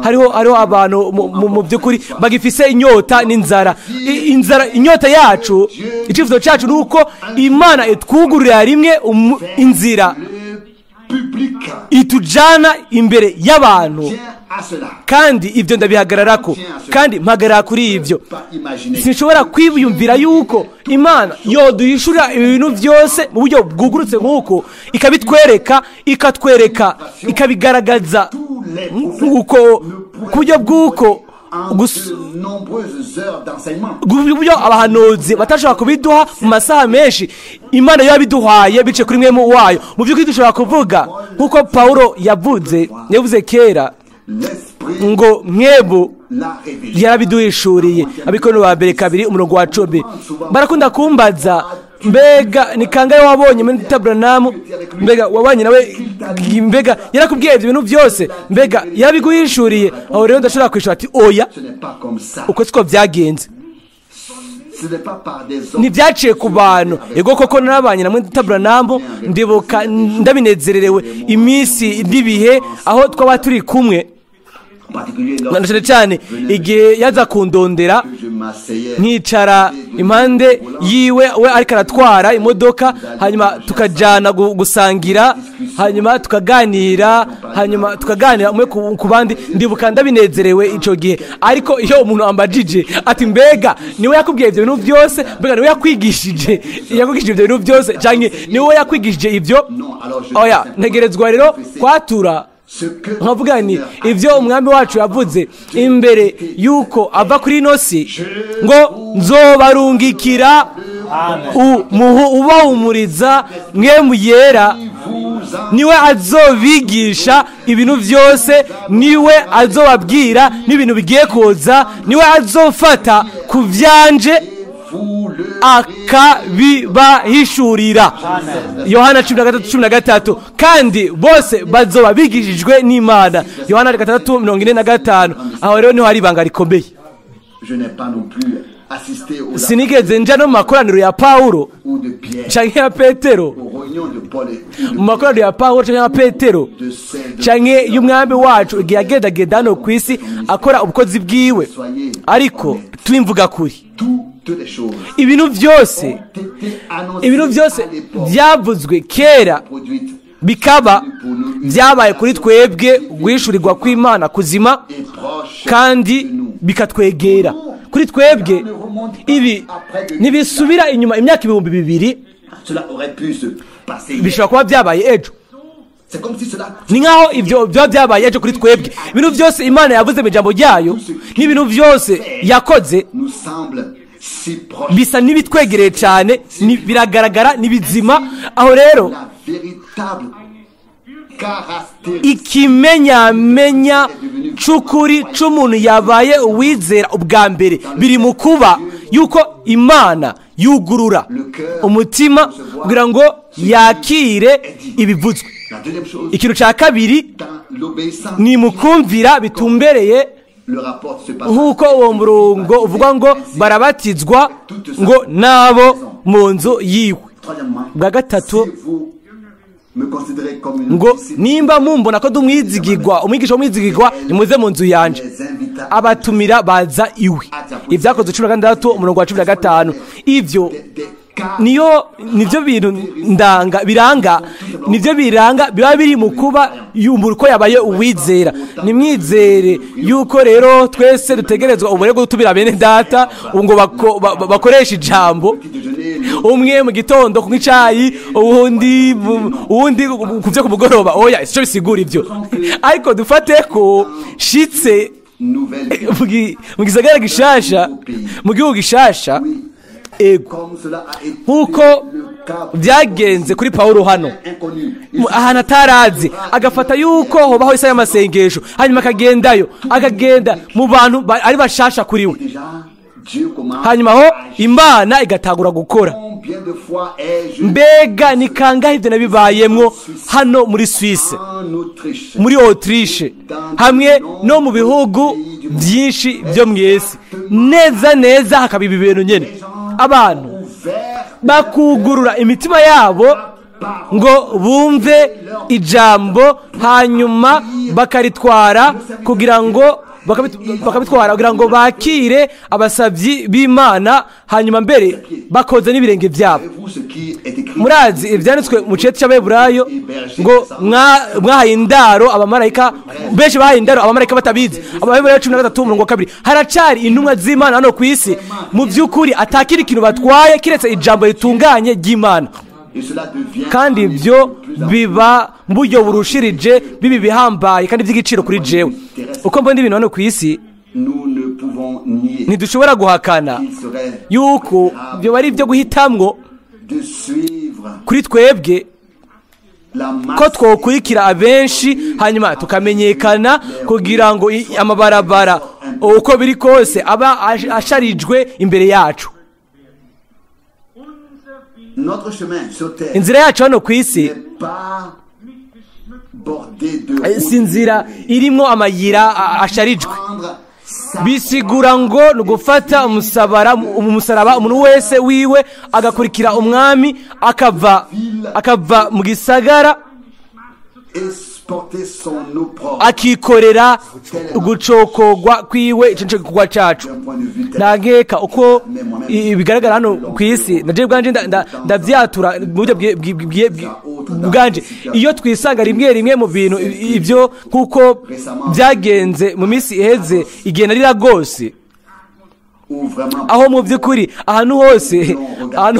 Hariho abantu mu by'ukuri bagifise inyota n'inzara. Inzara, inyota yacu, icyifuzo cyacu ni uko Imana itwugururira rimwe inzira itujana imbere y'abantu, kandi ibyo ndabihagararako, kandi mpagarara kuri ibyo. Sinshobora kwiyumvira yuko Imana yoduhishurira ibintu byose mu buryo bwugurutse nk'uko, ikabitwereka, ikatwereka, ikabigaragaza uko ku buryo bw'uko uburyo abahanuzi batashobora kubiduha mu masaha menshi, Imana yabiduhaye bice kuri mwemu wayo. Mu by'ukuri dushobora kuvuga nk'uko Paulo yavuze kera ngo mwebwe yarabiduhishuriye. Abikorinto ba mbere 2 umurongo wa 10. Barakunda kumbaza, mbega ni kangahe wabonye muri Branham? Mbega wabanye nawe? Mbega yarakubwiye ibyo bintu byose? Mbega yarabiguhishuriye? Aho rero ndashobora kwishura ati oya, uko siko byagenze. Ntibyaciye ku bantu. Ego koko narabanye na mwene Branham, ndibuka ndabinezererewe iminsi n'ibihe aho twaba turi kumwe, cyane cyane igihe yaza kundondera nkicara impande yiwe, we ariko aratwara imodoka, hanyuma tukajyana gusangira, hanyuma tukaganira, hanyuma tukaganira umwe ku bandi. Ndibuka ndabinezerewe icyo gihe. Ariko iyo umuntu ambajije ati mbega niwe yakubwiye ibyo bintu byose, mbega niwe yakwigishije ibyo bintu byose, cyangwa niwe yakwigishije ibyo, oya, ntegerezwa rero kwatura nkavuga ni ibyo umwami wacu yavuze imbere yuko ava kuri ino si, ngo nzobarungikira ubahumuriza mwe yera, niwe azobigisha ibintu byose, niwe azobabwira n'ibintu bigiye kuza, niwe azofata ku byanje akabibahishurira. Yohana 13:13. Kandi bose bazoba bigishijwe n'Imana. Yohana 3:45. Aho rero niho hari ibanga rikomeye. Sinigeze nja no mu makoraniro ya Paulo canke ya Petero, mu makoraniro ya Paulo canke ya Petero canke y'umwami wacu igihe yagendagenda hano ku isi akora ubukozi bwiwe. Ariko twimvuga kuri ibintu byose, ibintu byose byavuzwe kera bikaba byabaye kuri twebwe guhishurirwa kw'Imana kuzima, kandi bikatwegera. Kuri twebwe ibi ntibisubira inyuma imyaka 2000, bishobora kuba byabaye ejo. Ni nkaho ibyo byabaye ejo kuri twebwe. Ibintu byose Imana yavuze mu ijambo ryayo n'ibintu byose yakoze bisa n'ibitwegereye cyane, biragaragara, ni bizima. Aho rero ikimenyamenya c'ukuri c'umuntu yabaye uwizera ubwa mbere biri mu kuba yuko Imana yugurura umutima kugira ngo yakire ibivuzwe. Ikintu cya kabiri, l'obéissance Ni mu kumvira bitumbereye le rapporte ce passage. Nk'uko uwo murongo uvuga ngo barabatizwa ngo n'abo mu nzu yiwe. Troisièmement, Bwa gatatu, si vous me considérez comme une ngo disciple, nimba mumbona ko ndi umwizigigwa, umwigisha w'umwizigigwa, nimuze mu nzu yanje. Les invita Abatumira baza iwe. Ibyakozwe 16, umurongo wa 15. Ibyo des cas niyo nibyo bintu ndanga biranga, nibyo biranga biba biri mu kuba umuntu ko yabaye uwizera. Nimwizere yuko rero twese dutegerezwa ubure bwo gutumira bene data ngo bakoreshe ijambo. Petit déjeuner, Umwe mu gitondo kunywa icayi, uwundi ku byo ku mugoroba. Oya, sico bisigura ibyo, ariko dufate ko shitse nouvelle mu gisagara gishasha, mu gihugu gishasha. Ego, comme cela a été nk'uko le cas byagenze kuri Pawulo hano inconnu. Ahantu atarazi, agafata yuko hobaho isaha y'amasengesho, hanyuma akagendayo, akagenda mu bantu ari bashasha kuri we. Déjà, Dieu commence. Hanyuma aho Imana igatangura gukora. Combien de fois ai-je Mbega ni kangahe ibyo nabibayemwo hano muri Suisse, en Autriche, muri Autriche, hamwe no mu bihugu byinshi byo mu isi? Neza neza hakaba ibi bintu nyene, abantu ouvert bakugurura imitima yabo ngo bumve ijambo, hanyuma bakaritwara kugira ngo bakabitwara kugira ngo bakire abasabyi b'Imana, hanyuma mbere bakoze n'ibirenge byabo. Avez-vous ce qui est écrit? Murazi ibyanditswe mu cete cy'Abeburayo ngo mwahaye indaro abamarayika benshi, bahaye indaro abamarayika batabizi. Abaheburayo 13, umurongo wa 2. Haracari intumwa z'Imana hano ku isi, mu by'ukuri atakiri ikintu batwaye kiretse ijambo ritunganye ry'Imana. Et cela devient Kandi ibyo biba mu buryo burushirije bibi bihambaye kandi by'igiciro kuri jewe uko mbona ibintu hano ku isi. Nous ne pouvons nier Ntidushobora guhakana qu'il serait yuko ibyo ari ibyo guhitamwo de suivre kuri twebwe la masse ko twokurikira abenshi, hanyuma tukamenyekana kugira ngo amabarabara uko biri kose aba asharijwe imbere yacu. Notre chemin sur terre Inzira yacu hano ku isi n'est pas bordé de si inzira irimwo amayira asharijwe. Prendre sa Bisigura ngo ni ugufata umusaraba umuntu wese wiwe, agakurikira Umwami, akava mu gisagara, et porter son opprobre akikorera ugucokogwa kwiwe. Ico nico gikorwa cacu. D'un point de vue Nta nkeka, uko bigaragara hano ku isi, na jewe ubwanje ndavyatura mu buryo bwanje, iyo twisanga rimwe rimwe mu bintu ibyo kuko byagenze mu minsi iheze igihe narira rwose, où vraiment aho mu by'ukuri ahantu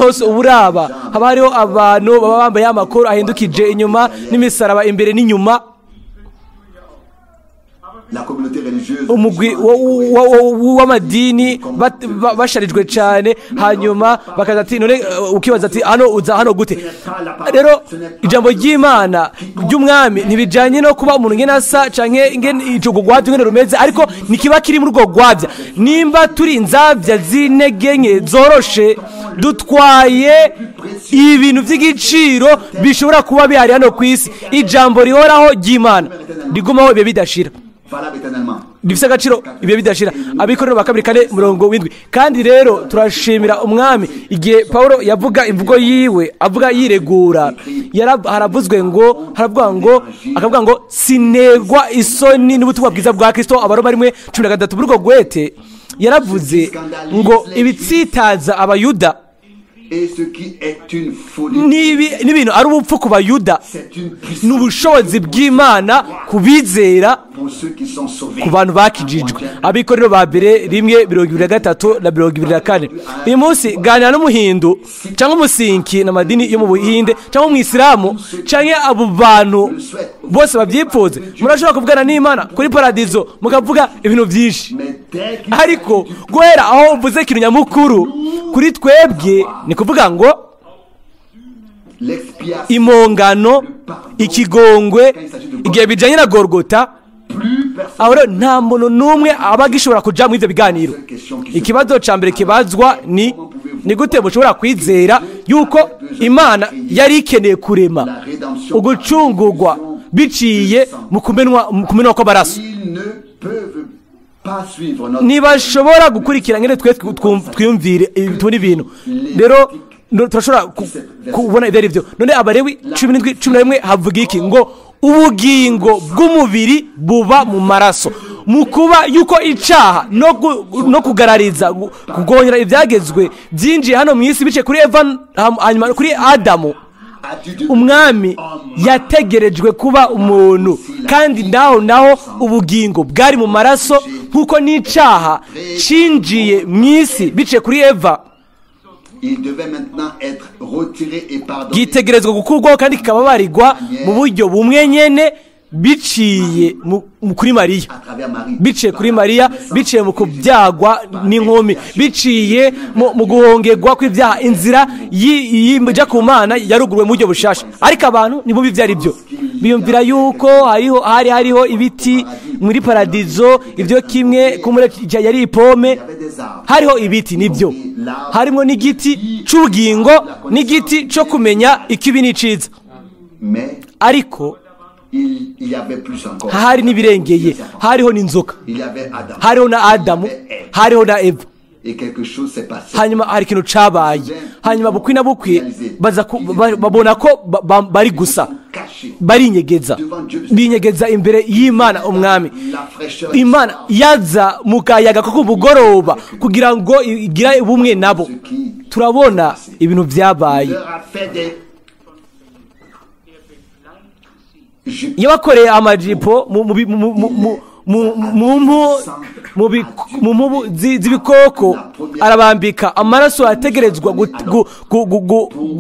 hose uburaba haba hariho abantu baba bambaye amakoro ahindukije inyuma n'imisaraba imbere n'inyuma. La communauté religieuse Umugwi w'amadini basharijwe cyane, hanyuma bakaza ati none ukibaza ati hano uza hano gute? Rero ijambo ry'Imana ry'Umwami ntibijyanye no kuba umuntu ngene asa canke ingene ico gwabya ingene rumeze, ariko nikiba kiri muri urwo gwabya. Nimba turi inzabya z'intege nke zoroshe, dutwaye ibintu by'igiciro bishobora kuba bihari hano ku isi, ijambo rihoraho ry'Imana rigumaho ibihe bidashira, valable éternellement. Rifise agaciro ibihe bidashira. Abikorera ba 2 4, murongo w'7. Kandi rero turashimira Umwami, igihe Paulo yavuga imvugo yiwe, avuga yiregura, haravuzwe ngo haravuga ngo akavuga ngo sinegwa isoni n'ubutumwa bwiza bwa Kristo. Abaroma 1:13. Muri urwo gwete yaravuze ngo ibitsitaza Abayuda Et ce qui est une folie, n'ibintu ari ubupfu ku Bayuda, c'est une puissance ni ubushobozi bw'Imana ku bizera, pour ceux qui sont sauvés. Ku bantu bakijijwe. Abikorero ba mbere 1, 23 na 24. Uyu munsi ganira n'Umuhindu cyangwa Umusinki n'amadini yo mu Buhinde cyangwa Umwisilamu cyangwa abo bantu bose babyipfuze, murashobora kuvugana n'Imana kuri paradizo, mukavuga ibintu byinshi. Mais dès qu'il Ariko guhera aho uvuze ikintu nyamukuru kuri twebwe, ni kuvuga ngo l'expiation, impongano, ikigongwe, igihe bijanye na Gorgota, plus personne aho rero nta muntu n'umwe aba agishobora kuja muri ivyo biganiro. Ikibazo ca mbere kibazwa ni gute mushobora kwizera yuko Imana yari ikeneye kurema la rédemption ugucungurwa biciye mu kumenwa kw'amaraso. Ntibashobora gukurikira ngene twe twiyumvire tubona ibintu. Rero turashobora kubona ibyo ari byo. None Abalewi 17:11 havuga iki? Ngo ubugingo bw'umubiri buba mu maraso. Mu kuba yuko icaha no kugarariza kugonyera ibyagezwe byinjiye hano mu isi bice kuri Eva hanyuma kuri Adamu, umwami yategerejwe kuba umuntu, kandi naho ubugingo bwari mu maraso, nkuko n'icaha cinjiye mu isi bice kuri Eva gitegerezwa gukurwaho kandi kikababarirwa mu buryo bumwe nyene biciye kuri Mariya, biciye kuri Mariya, biciye mu kubyagwa n'inkumi, biciye mu guhongerwa kw'ibyaha. Inzira y'ijya ku Mana yaruguruwe mu buryo bushasha. Ariko abantu ntibumva ibyo ari byo, biyumvira yuko hari hariho ibiti muri paradizo, ibyo kimwe yari ipome, hariho ibiti nibyo, harimo n'igiti c'ubugingo n'igiti cyo kumenya ikibi n'iciza, ariko hari n'ibirengeye, hariho n'inzoka, hariho na Adamu, hariho na Eva. Hanyuma hari ikintu cabaye, hanyuma bukwi na bukwi baza babona ko bari gusa barinyegeza, binyegeza imbere y'Imana umwami. Imana yaza mu kayaga ko kumugoroba kugira ngo igire ubumwe nabo. Turabona ibintu byabaye. Yabakoreye amajipo mu mpubu z'ibikoko, arabambika amaraso yategerezwa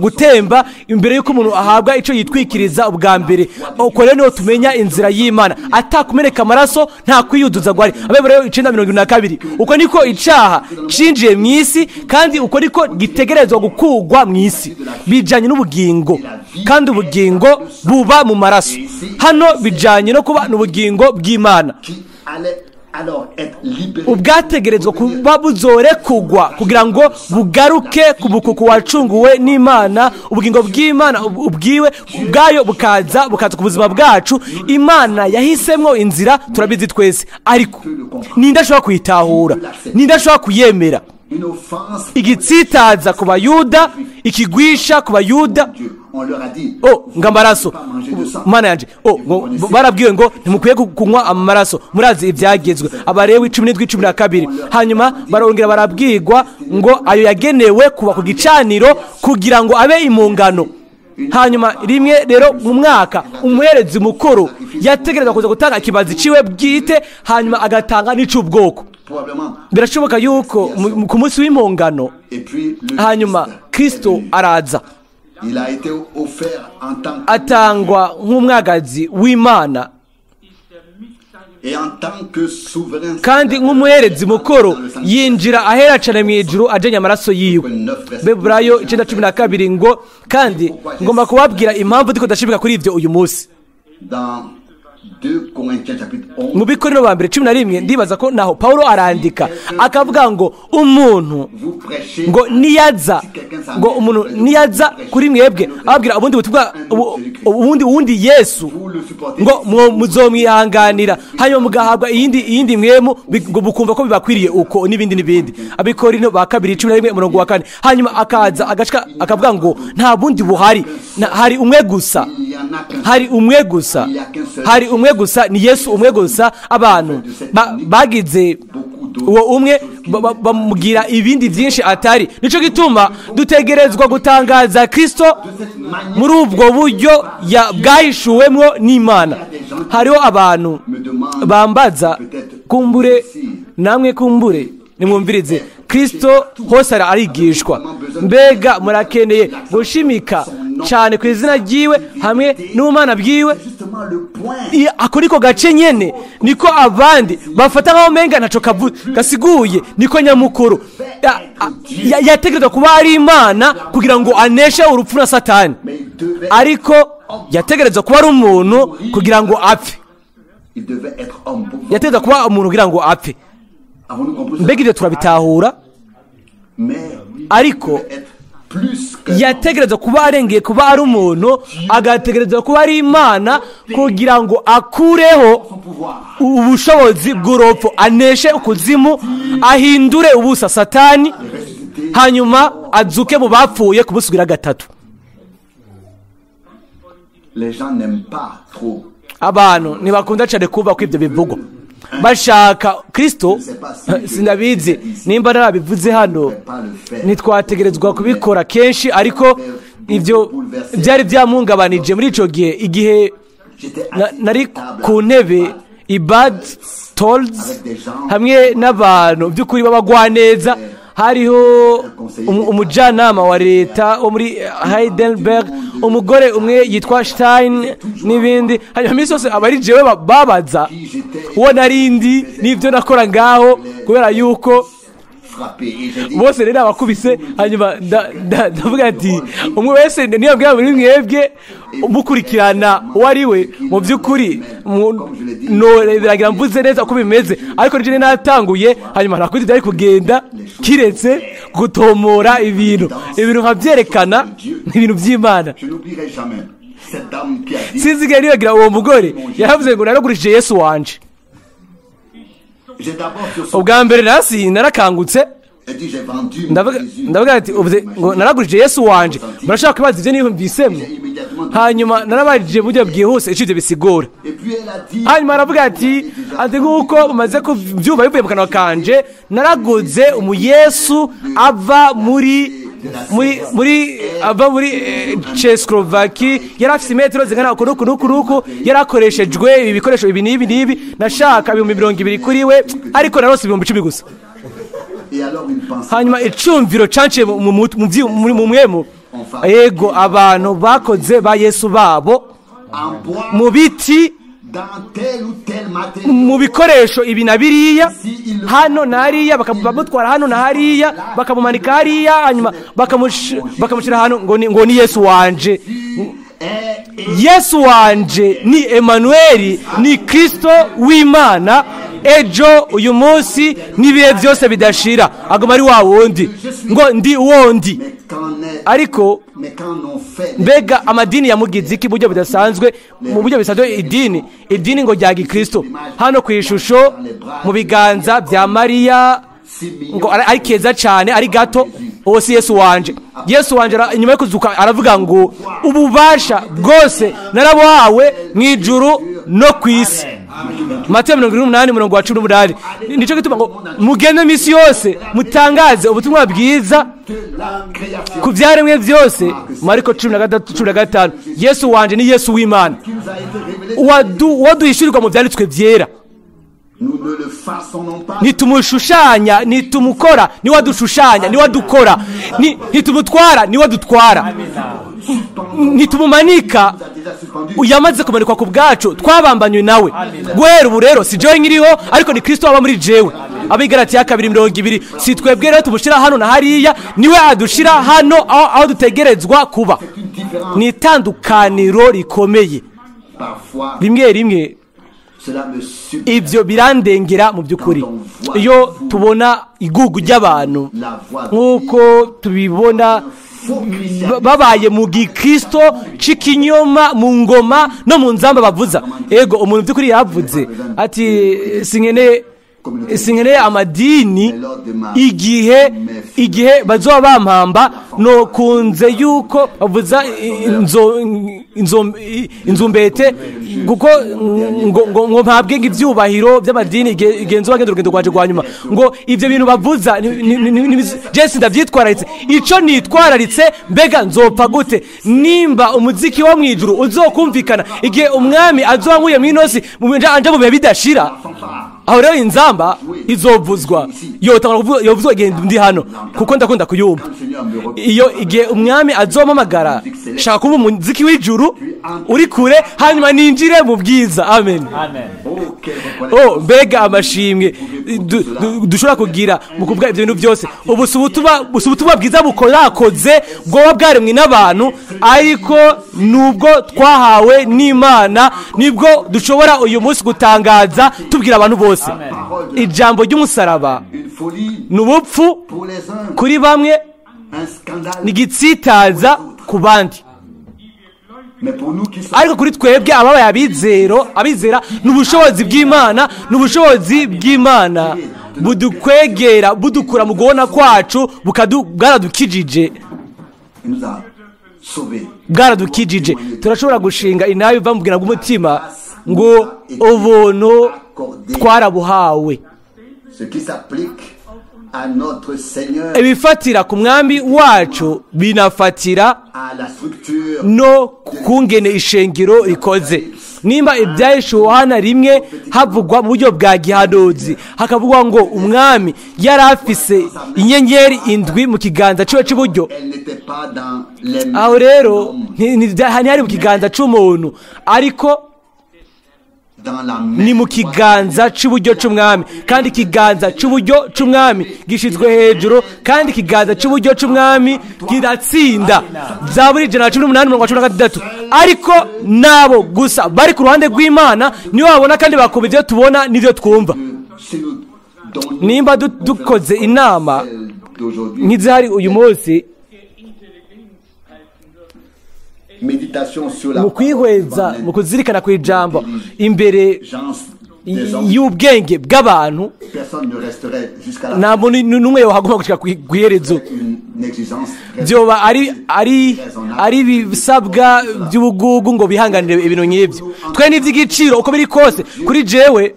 gutemba imbere y'uko umuntu ahabwa icyo yitwikiriza ubwa mbere. Uko rero niho tumenya inzira y'Imana, atakumeneka amaraso nta kwiyuduza gwari. Abeburayo 9:22. Uko niko icaha cinjiye mu isi, kandi uko niko gitegerezwa gukugwa mu isi, bijanye n'ubugingo, kandi ubugingo buba mu maraso. Hano bijanye no kuba n'ubugingo bw'Imana ubwategerezwa kuba buzorekugwa kugira ngo bugaruke ku bukuku wacunguwe n'Imana. Ubugingo bw'Imana ubwiwe ubwayo bukaza ku buzima bwacu. Imana yahisemwo inzira, turabizi twese, ariko ninde ashobora kuyitahura? Ninde ashobora kuyemera? Igitsitaza ku Bayuda, ikigwisha ku Bayuda. Oh, ngo amaraso, Mana yanje, oh, barabwiwe ngo ntimukwiye kunywa amaraso, murazi ibyagezwe. Abalewi 17:12. Hanyuma barongera barabwirwa ngo ayo yagenewe kuba ku gicaniro kugira ngo abe impongano. Hanyuma rimwe rero mu mwaka umuherezi mukuru yategerezwa kuza gutanga ikibazi ciwe bwite, hanyuma agatanga n'icubwoko. Birashoboka yuko ku munsi w'impongano hanyuma Kristo araza atangwa nk'umwagazi w'Imana kandi nk'umuherezi mukuru yinjira ahera cyane mu ijuru ajanye amaraso yiwe. Beburayo 9:12 ngo kandi ngomba kubabwira impamvu ndiko ndashimika kuri ivyo uyu munsi. Mu Bikorino ba mbere 11 ndibaza ko naho Paulo arandika akavuga ngo umuntu ngo niyaza, ngo umuntu niyaza kuri mwebwe ababwira ubundi butumwa, ubundi Yesu, ngo muzomwihanganira, hanyuma mugahabwa iyindi mwemu, ngo bukumva ko bibakwiriye uko n'ibindi n'ibindi. Abikorino ba kabiri 11:4. Hanyuma akaza agashika akavuga ngo nta bundi buhari, hari umwe gusa, hari umwe gusa, hari umwe gusa, ni Yesu umwe gusa. Abantu bagize uwo umwe bamubwira ibindi byinshi atari. Nico gituma dutegerezwa gutangaza Kristo muri ubwo buryo bwahishuwemwo n'Imana. Hariho abantu bambaza, kumbure namwe kumbure nimwumvirize, Kristo hose arigishwa. Mbega murakeneye gushimika cyane ku izina ryiwe hamwe n'ubumana bwiwe. Ako niko gace nyene niko abandi bafata nkaho menga ntaco gasiguye, niko nyamukuru yategerezwa kuba ari Imana kugira ngo aneshe urupfu na Satani, ariko yategerezwa kuba ari umuntu kugira ngo apfe. Yategerezwa kuba umuntu kugira ngo apfe. Mbega ibyo turabitahura, ariko Yategerezwa kuba arengeye kuba ari umuntu, agategerezwa kuba ari Imana, kugira ngo akureho ubushobozi bw'urupfu, aneshe ukuzimu, ahindure ubusa Satani, hanyuma azuke mu bapfuye kubusugira gatatu. Abantu ntibakunda cyane kumva ko ibyo bivugwa, bashaka Kristo. Sinabizi nimba narabivuze hano, ntitwategerezwa kubikora kenshi, ariko ibyo byari byamungabanije muri icyo gihe. Igihe nari ku ntebe i Bad Tolz hamwe n'abantu by'ukuri b'abagwaneza, hariho umujyanama wa leta wo muri Heidelberg, umugore umwe yitwa Stein n'ibindi. Hanyuma iminsi yose aba ari jewe babaza uwo narindi n'ibyo nakora ngaho, kubera yuko bose rero abakubise. Hanyuma ndavuga ati umwe wese niyo mbwira muri mwebwe mukurikirana uwo ari we, mu by'ukuri biragira mvuze neza uko bimeze, ariko nije natanguye. Hanyuma nta kundi byari kugenda kiretse gutomora ibintu nkabyerekana ibintu by'Imana. Sinzigera nibagira uwo mugore yaravuze ngo naragurishije Yesu wanje. Ubwa mbere nasi narakangutse, ndavuga ati ngo naragurishije Yesu wanje. Murashaka kwibaza ibyo niyumvisemo? Hanyuma narabajije buryo bwihuse icyo ibyo bisigura. Hanyuma aravuga ati nk'uko umaze kubyumva bivuye mu kanwa kanje, naraguze umuyesu ava muri Czechoslovakia, yari afite imetero zingana uku n'uku n'uku n'uku, yari akoreshejwe ibi bikoresho ibi n'ibi n'ibi, nashaka 20,000 kuri we, ariko narose 10,000 gusa. Hanyuma icumviro canciye mu mwemu, yego abantu bakoze ba Yesu babo mu biti, mu bikoresho ibi na biriya, hano na hariya, bakamutwara hano na hariya, bakamumanika hariya, hanyuma bakamushyira hano ngo ni Yesu wanje. Yesu wanje ni Emmanuel, ni Kristo w'Imana, ejo uyu munsi n'ibihe byose bidashira, aguma ari wa wundi, ngo ndi wundi. Ariko mbega amadini yamugize iki buryo budasanzwe? Mu buryo bisanzwe idini ngo rya Gikristo, hano ku ishusho mu biganza bya Mariya ngo ari keza cyane, ari gato, uwo si Yesu wanje. Yesu wanje nyuma yo kuzuka aravuga ngo ububasha bwose narabuhawe mu ijuru no ku isi. Matayo 28:18. Nico gituma ngo mugende misi yose mutangaze ubutumwa bwiza ku byaremwe byose. Mariko 13:15. Yesu wanje ni Yesu w'Imana waduhishurirwa mu byanditswe byera. Nitumushushanya, nitumukora, niwadushushanya, niwadukora, nitumutwara, niwadutwara, nitumumanika, yamaze kumanikwa ku bwacu, twabambanywe nawe. Guhera ubu rero si jewe nkiriho, ariko ni Kristo aba muri jewe. Abigalatiya 2:20. Si twebwe rero tumushira hano na hariya, niwe adushira hano aho dutegerezwa kuba. Ni itandukaniro rikomeye. Rimwe rimwe ibyo birandengera mu by'ukuri iyo tubona igugu ry'abantu nk'uko tubibona babaye mu gikristo c'ikinyoma, mu ngoma no mu nzamba bavuza. Ego umuntu by'ukuri yavuze ati sinkeneye amadini igihe bazoba bampamba, no kunze yuko bavuza inzumbete, kuko ngo mpabwe ibyubahiro by'amadini igihe nzoba ngenda urugendo rwanje rwa nyuma, ngo ibyo bintu bavuza Jesse ndavyitwararitse, ico nitwararitse mbega nzopfa gute nimba umuziki wo mwijuru uzokumvikana igihe umwami azonkuye mwinosi anje mu bihe bidashira. Aho rero inzamba izovuzwa, yovuzwa igihe ndi hano, kuko ndakunda kuyumva. Iyo igihe umwami azompamagara, shaka kumva umuziki w'ijuru uri kure, hanyuma ninjire mu bwiza. Amen. Oh, mbega amashimwe dushobora kugira mu kuvuga ibyo bintu byose. Ubu si ubutumwa bwiza bukorakoze bwoba bwaremwe n'abantu, ariko nubwo twahawe n'Imana nibwo dushobora uyu munsi gutangaza tubwira abantu bose ijambo ry'umusaraba ni ubupfu kuri bamwe, Ni igitsitaza ku bandi, ariko kuri twebwe ababaye abizera ni ubushobozi bw'Imana, ni ubushobozi bw'Imana budukwegera, budukura mu guhona kwacu, bwaradukijije, bwaradukijije. Turashobora gushinga inabi biva mu bwira bw'umutima ngo ubuntu twarabuhawe. Ibifatira ku mwami wacu binafatira no kungene ishengero rikoze. Nimba ibyahishuwe Yohana 1 havugwa mu buryo bwa gihanuzi, hakavugwa ngo umwami yari afise inyenyeri 7 mu kiganza ciwe c'iburyo, aho rero ntihari mu kiganza c'umuntu, ariko ni mu kiganza cy'uburyo cy'umwami. Kandi ikiganza cy'uburyo cy'umwami gishizwe hejuru, kandi ikiganza cy'uburyo cy'umwami kiratsinda. Zaburi 118:16. Ariko nabo gusa bari ku ruhande rw'Imana nibo babona kandi bakumva ibyo tubona n'ibyo twumva. Nimba dukoze inama nk'izihari uyu munsi, mu kwihweza, mu kuzirikana ku ijambo imbere y'ubwenge bw'abantu, nta muntu n'umwe yohaguma gushika ku iherezo. Byoba ari ibisabwa by'ubugugu ngo bihanganire ibintu nk'ibyo. Twe n'iby'igiciro uko biri kose kuri jewe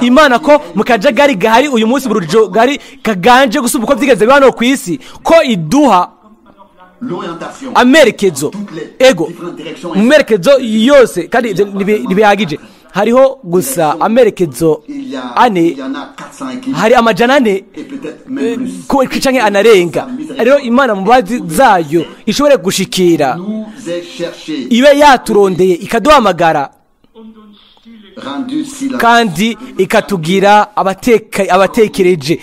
Imana ko mu kajagari gahari uyu munsi, mu rujagari kaganje gusumba uko byigeze biba hano ku isi, ko iduha amerekezo, ego mu merekezo yose, kandi ibyo ntibihagije. Hariho gusa amerekezo 4, hari 400 canke anarenga. Rero Imana mu mbabazi zayo ishobore gushikira, ibe yaturondeye ikaduhamagara, kandi ikatugira abatekereje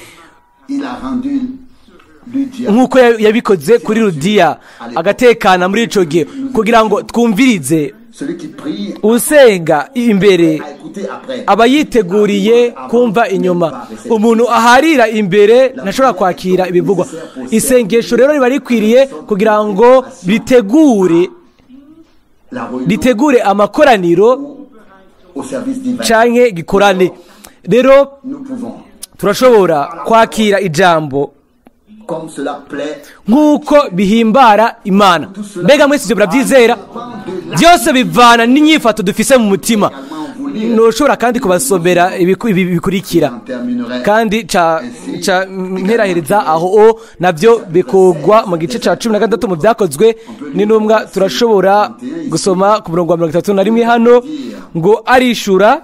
nk'uko yabikoze kuri Ludiya, agatekana muri ico gihe kugira ngo twumvirize. Usenga imbere aba yiteguriye kumva inyuma. Umuntu aharira imbere ntashobora kwakira ibivugwa. Isengesho rero riba rikwiriye kugira ngo ritegure amakoraniro canke gikorane. Rero turashobora kwakira ijambo nk'uko bihimbara Imana. Mbega mwese ibyo murabyizera? Byose bivana n'inyifato dufise mu mutima. Ntushobora kandi kubasomera ibi bikurikira, kandi ca mperahereza aho nabyo bikogwa mu gice ca 16 mu byakozwe n'intumwa. Turashobora gusoma ku murongo wa 31 hano ngo arishura,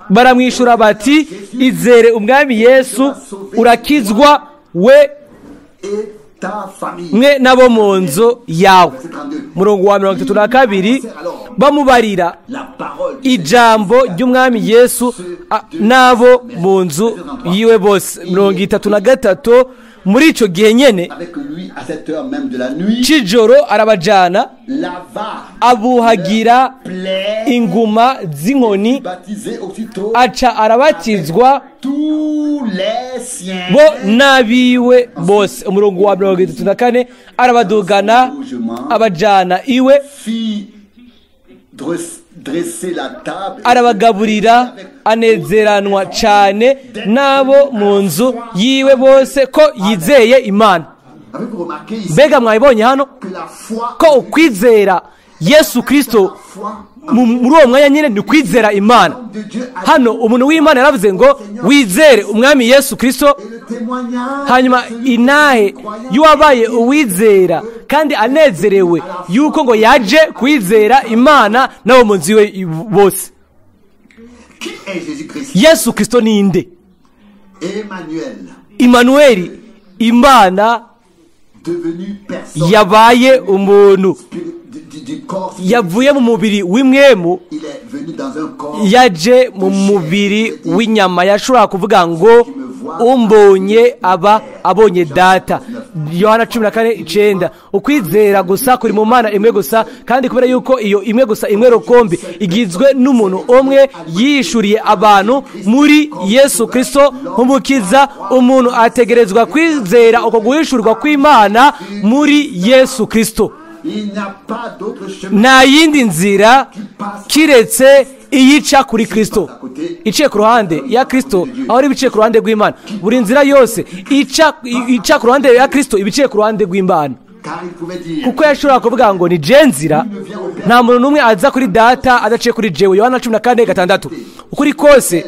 baramwishura bati izere umwami Yesu urakizwa we mwe nabo mu nzu yawe. Murongo wa 32 bamubarira ijambo ry'umwami Yesu nabo mu nzu yiwe bose. 33 muri ico gihe nyene cijoro arabajana, abuhagira inguma z'inkoni, aca arabatizwa bo n'abiwe bose. Umurongo wa 34 arabadugana abajana iwe, arabagaburira, anezeranwa cyane n'abo mu nzu yiwe bose ko yizeye Imana. Mbega mwabibonye hano ko ukwizera Yesu Kristo muri uwo mwanya nyine ni ukwizera Imana. Hano umuntu w'Imana yaravuze ngo wizere umwami Yesu Kristo, hanyuma inahe y'uwabaye uwizera kandi anezerewe yuko ngo yaje kwizera Imana n'abo mu nzu iwe bose. Yesu Kristo ni nde? Emmanuel, Imana yabaye umuntu, yavuye mu mubiri w'imwemu yaje mu mubiri w'inyama. Yashobora kuvuga ngo umbonye aba abonye data. Yohana 14:9. Ukwizera gusa kuri mu Mana imwe gusa, kandi kubera yuko iyo imwe gusa imwe rukumbi igizwe n'umuntu umwe yishuriye abantu muri Yesu Kristo nk'umukiza, umuntu ategerezwa kwizera uko guhishurwa kw'Imana muri Yesu Kristo. Nta yindi nzira kiretse iyica kuri Kristo, iciye ku ruhande ya Kristo, aho ari biciye ku ruhande rw'Imana. Buri nzira yose ica ku ruhande ya Kristo ibiciye ku ruhande rw'Imana. Kuko yashobora kuvuga ngo ni je nzira, nta muntu n'umwe aza kuri data adaciye kuri jewe. Yohana 14:6. Ukuri kose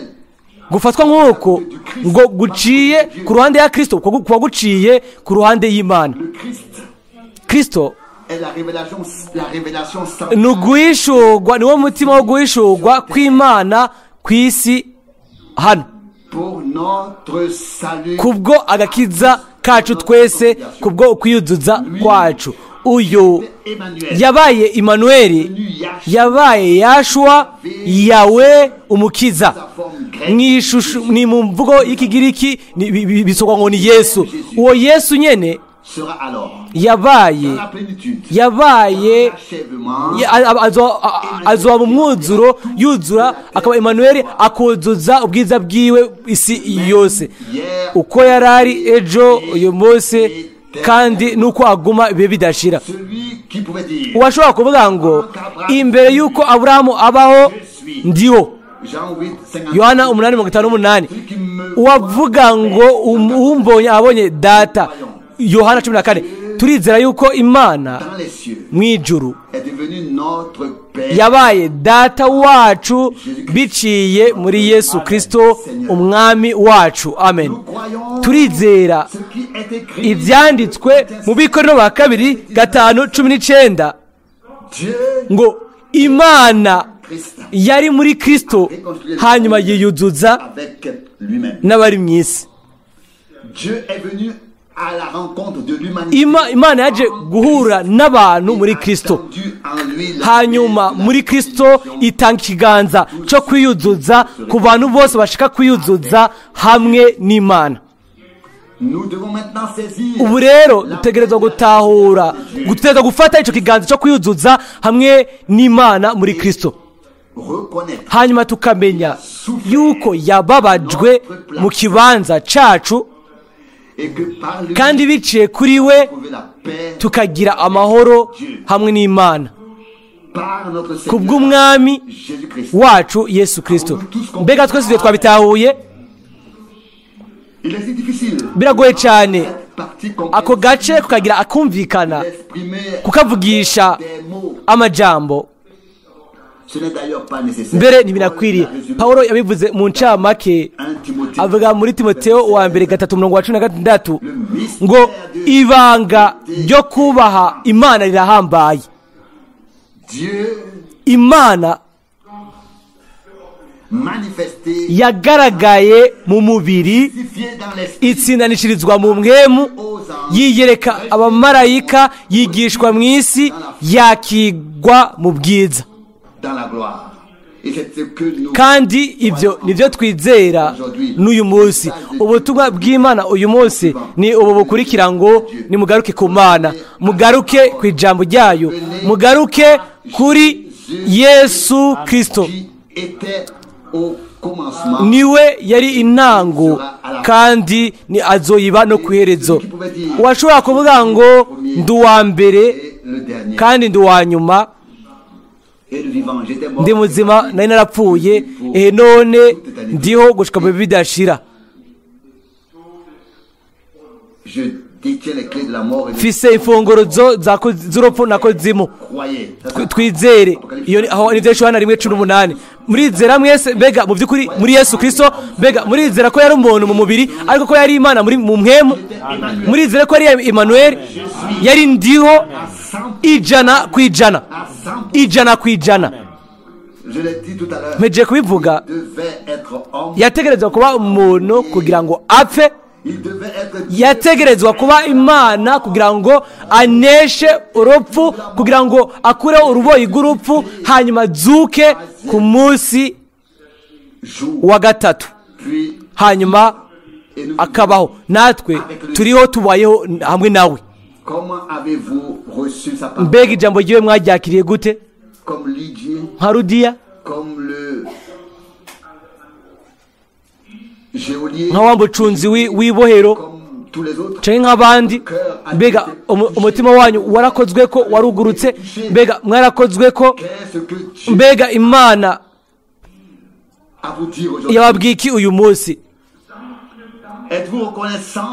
gufatwa nk'uko ngo guciye ku ruhande ya Kristo kuba guciye ku ruhande y'Imana. Kristo ni uguhishurwa, ni wo mutima wo guhishurwa kw'Imana ku isi hano, kubwo agakiza kacu twese, kubwo ukwiyuzuza kwacu. Uyu yabaye Imanueli, yabaye Yashua, Yawe umukiza. Mwishusho ni mu mvugo y'ikigiriki bisokwa ngo ni Yesu. Uwo Yesu nyene yabaye azoba mu mwuzuro, yuzura akaba Emmanuel, akuzuza ubwiza bwiwe isi yose, uko yarari ejo, uyu munsi, kandi nuko aguma ibihe bidashira. Uwashobora kuvuga ngo imbere yuko Aburahamu abaho ndiho, Yohana 8:58. Uwavuga ngo umbonye abonye data, Yohana 14. Turizera yuko Imana mwijuru yabaye data wacu biciye muri Yesu Kristo umwami wacu. Amen. Turizera ibyanditswe mu Bikorinto ba kabiri 5:19 ngo Imana yari muri Kristo hanyuma yiyuzuza n'abari mu isi. Imana yaje guhura n'abantu muri Kristo, hanyuma muri Kristo itanga ikiganza cyo kwiyuzuza ku bantu bose bashaka kwiyuzuza hamwe n'Imana. Ubu rero dutegerezwa gutahura, gutegerezwa gufata icyo kiganza cyo kwiyuzuza hamwe n'Imana muri Kristo, hanyuma tukamenya yuko yababajwe mu kibanza cacu, kandi biciye kuri we tukagira amahoro hamwe n'Imana kubw'umwami wacu Yesu Kristo. Mbega twese ibyo twabitahuye? Biragoye cyane ako gace kukagira akumvikana, kukavugisha amajambo, mbere ntibinakwiriye. Paulo yabivuze mu ncamake, avuga muri Timoteo wa mbere 3:16 ngo ibanga ryo kubaha Imana rirahambaye. Imana yagaragaye mu mubiri, itsindanishirizwa mu mwemu, yiyereka abamarayika, yigishwa mu isi, yakigwa mu bwiza. Kandi ibyo nibyo twizera n'uyu munsi. Ubutumwa bw'Imana uyu munsi ni ubu bukurikira ngo nimugaruke ku Mana, mugaruke ku ijambo ryayo, mugaruke kuri Yesu Kristo. Niwe yari intango kandi ni azoyiba no kuherezo. Uwashobora kuvuga ngo ndi uwa mbere kandi ndi uwa nyuma, ndi muzima nari narapfuye, ehe none ndiho gushika mu bidashira. Mfise imfunguruzo z'urupfu na kuzimu. Twizere iyo aho ni Yohana 1:18. Murizera mwese mbega mu by'ukuri muri Yesu Kristo? Mbega murizera ko yari umuntu mu mubiri ariko ko yari Imana muri mu mpemu? Murizera ko yari Emmanuel, yari ndiho 100%, 100%. Mpejeje kubivuga, yategerezwa kuba umuntu kugira ngo apfe, yategerezwa kuba Imana kugira ngo aneshe urupfu, kugira ngo akureho uruboyi rw'urupfu, hanyuma azuke ku munsi wa gatatu, hanyuma akabaho, natwe turiho tubayeho hamwe nawe. Mbega ijambo ry'iwe mwaryakiriye gute? Nka Rudiya, nka wa mucunzi w'ibohero, canke nk'abandi? Mbega umutima wanyu warakozwe ko warugurutse? Mbega mwarakozwe ko? Mbega Imana yababwiye iki uyu munsi?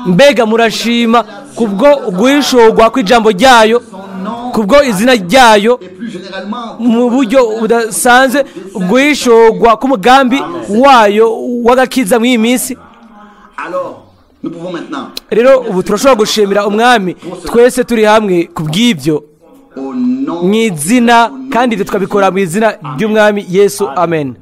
Mbega murashima kubwo guhishurwa kw'ijambo ryayo, kubwo izina ryayo, mu buryo budasanzwe guhishurwa k'umugambi wayo w'agakiza mw'iyi minsi? Rero ubu turashobora gushimira umwami twese turi hamwe ku bw'ibyo mu izina, kandi ibyo tukabikora mu izina ry'umwami Yesu. Amen.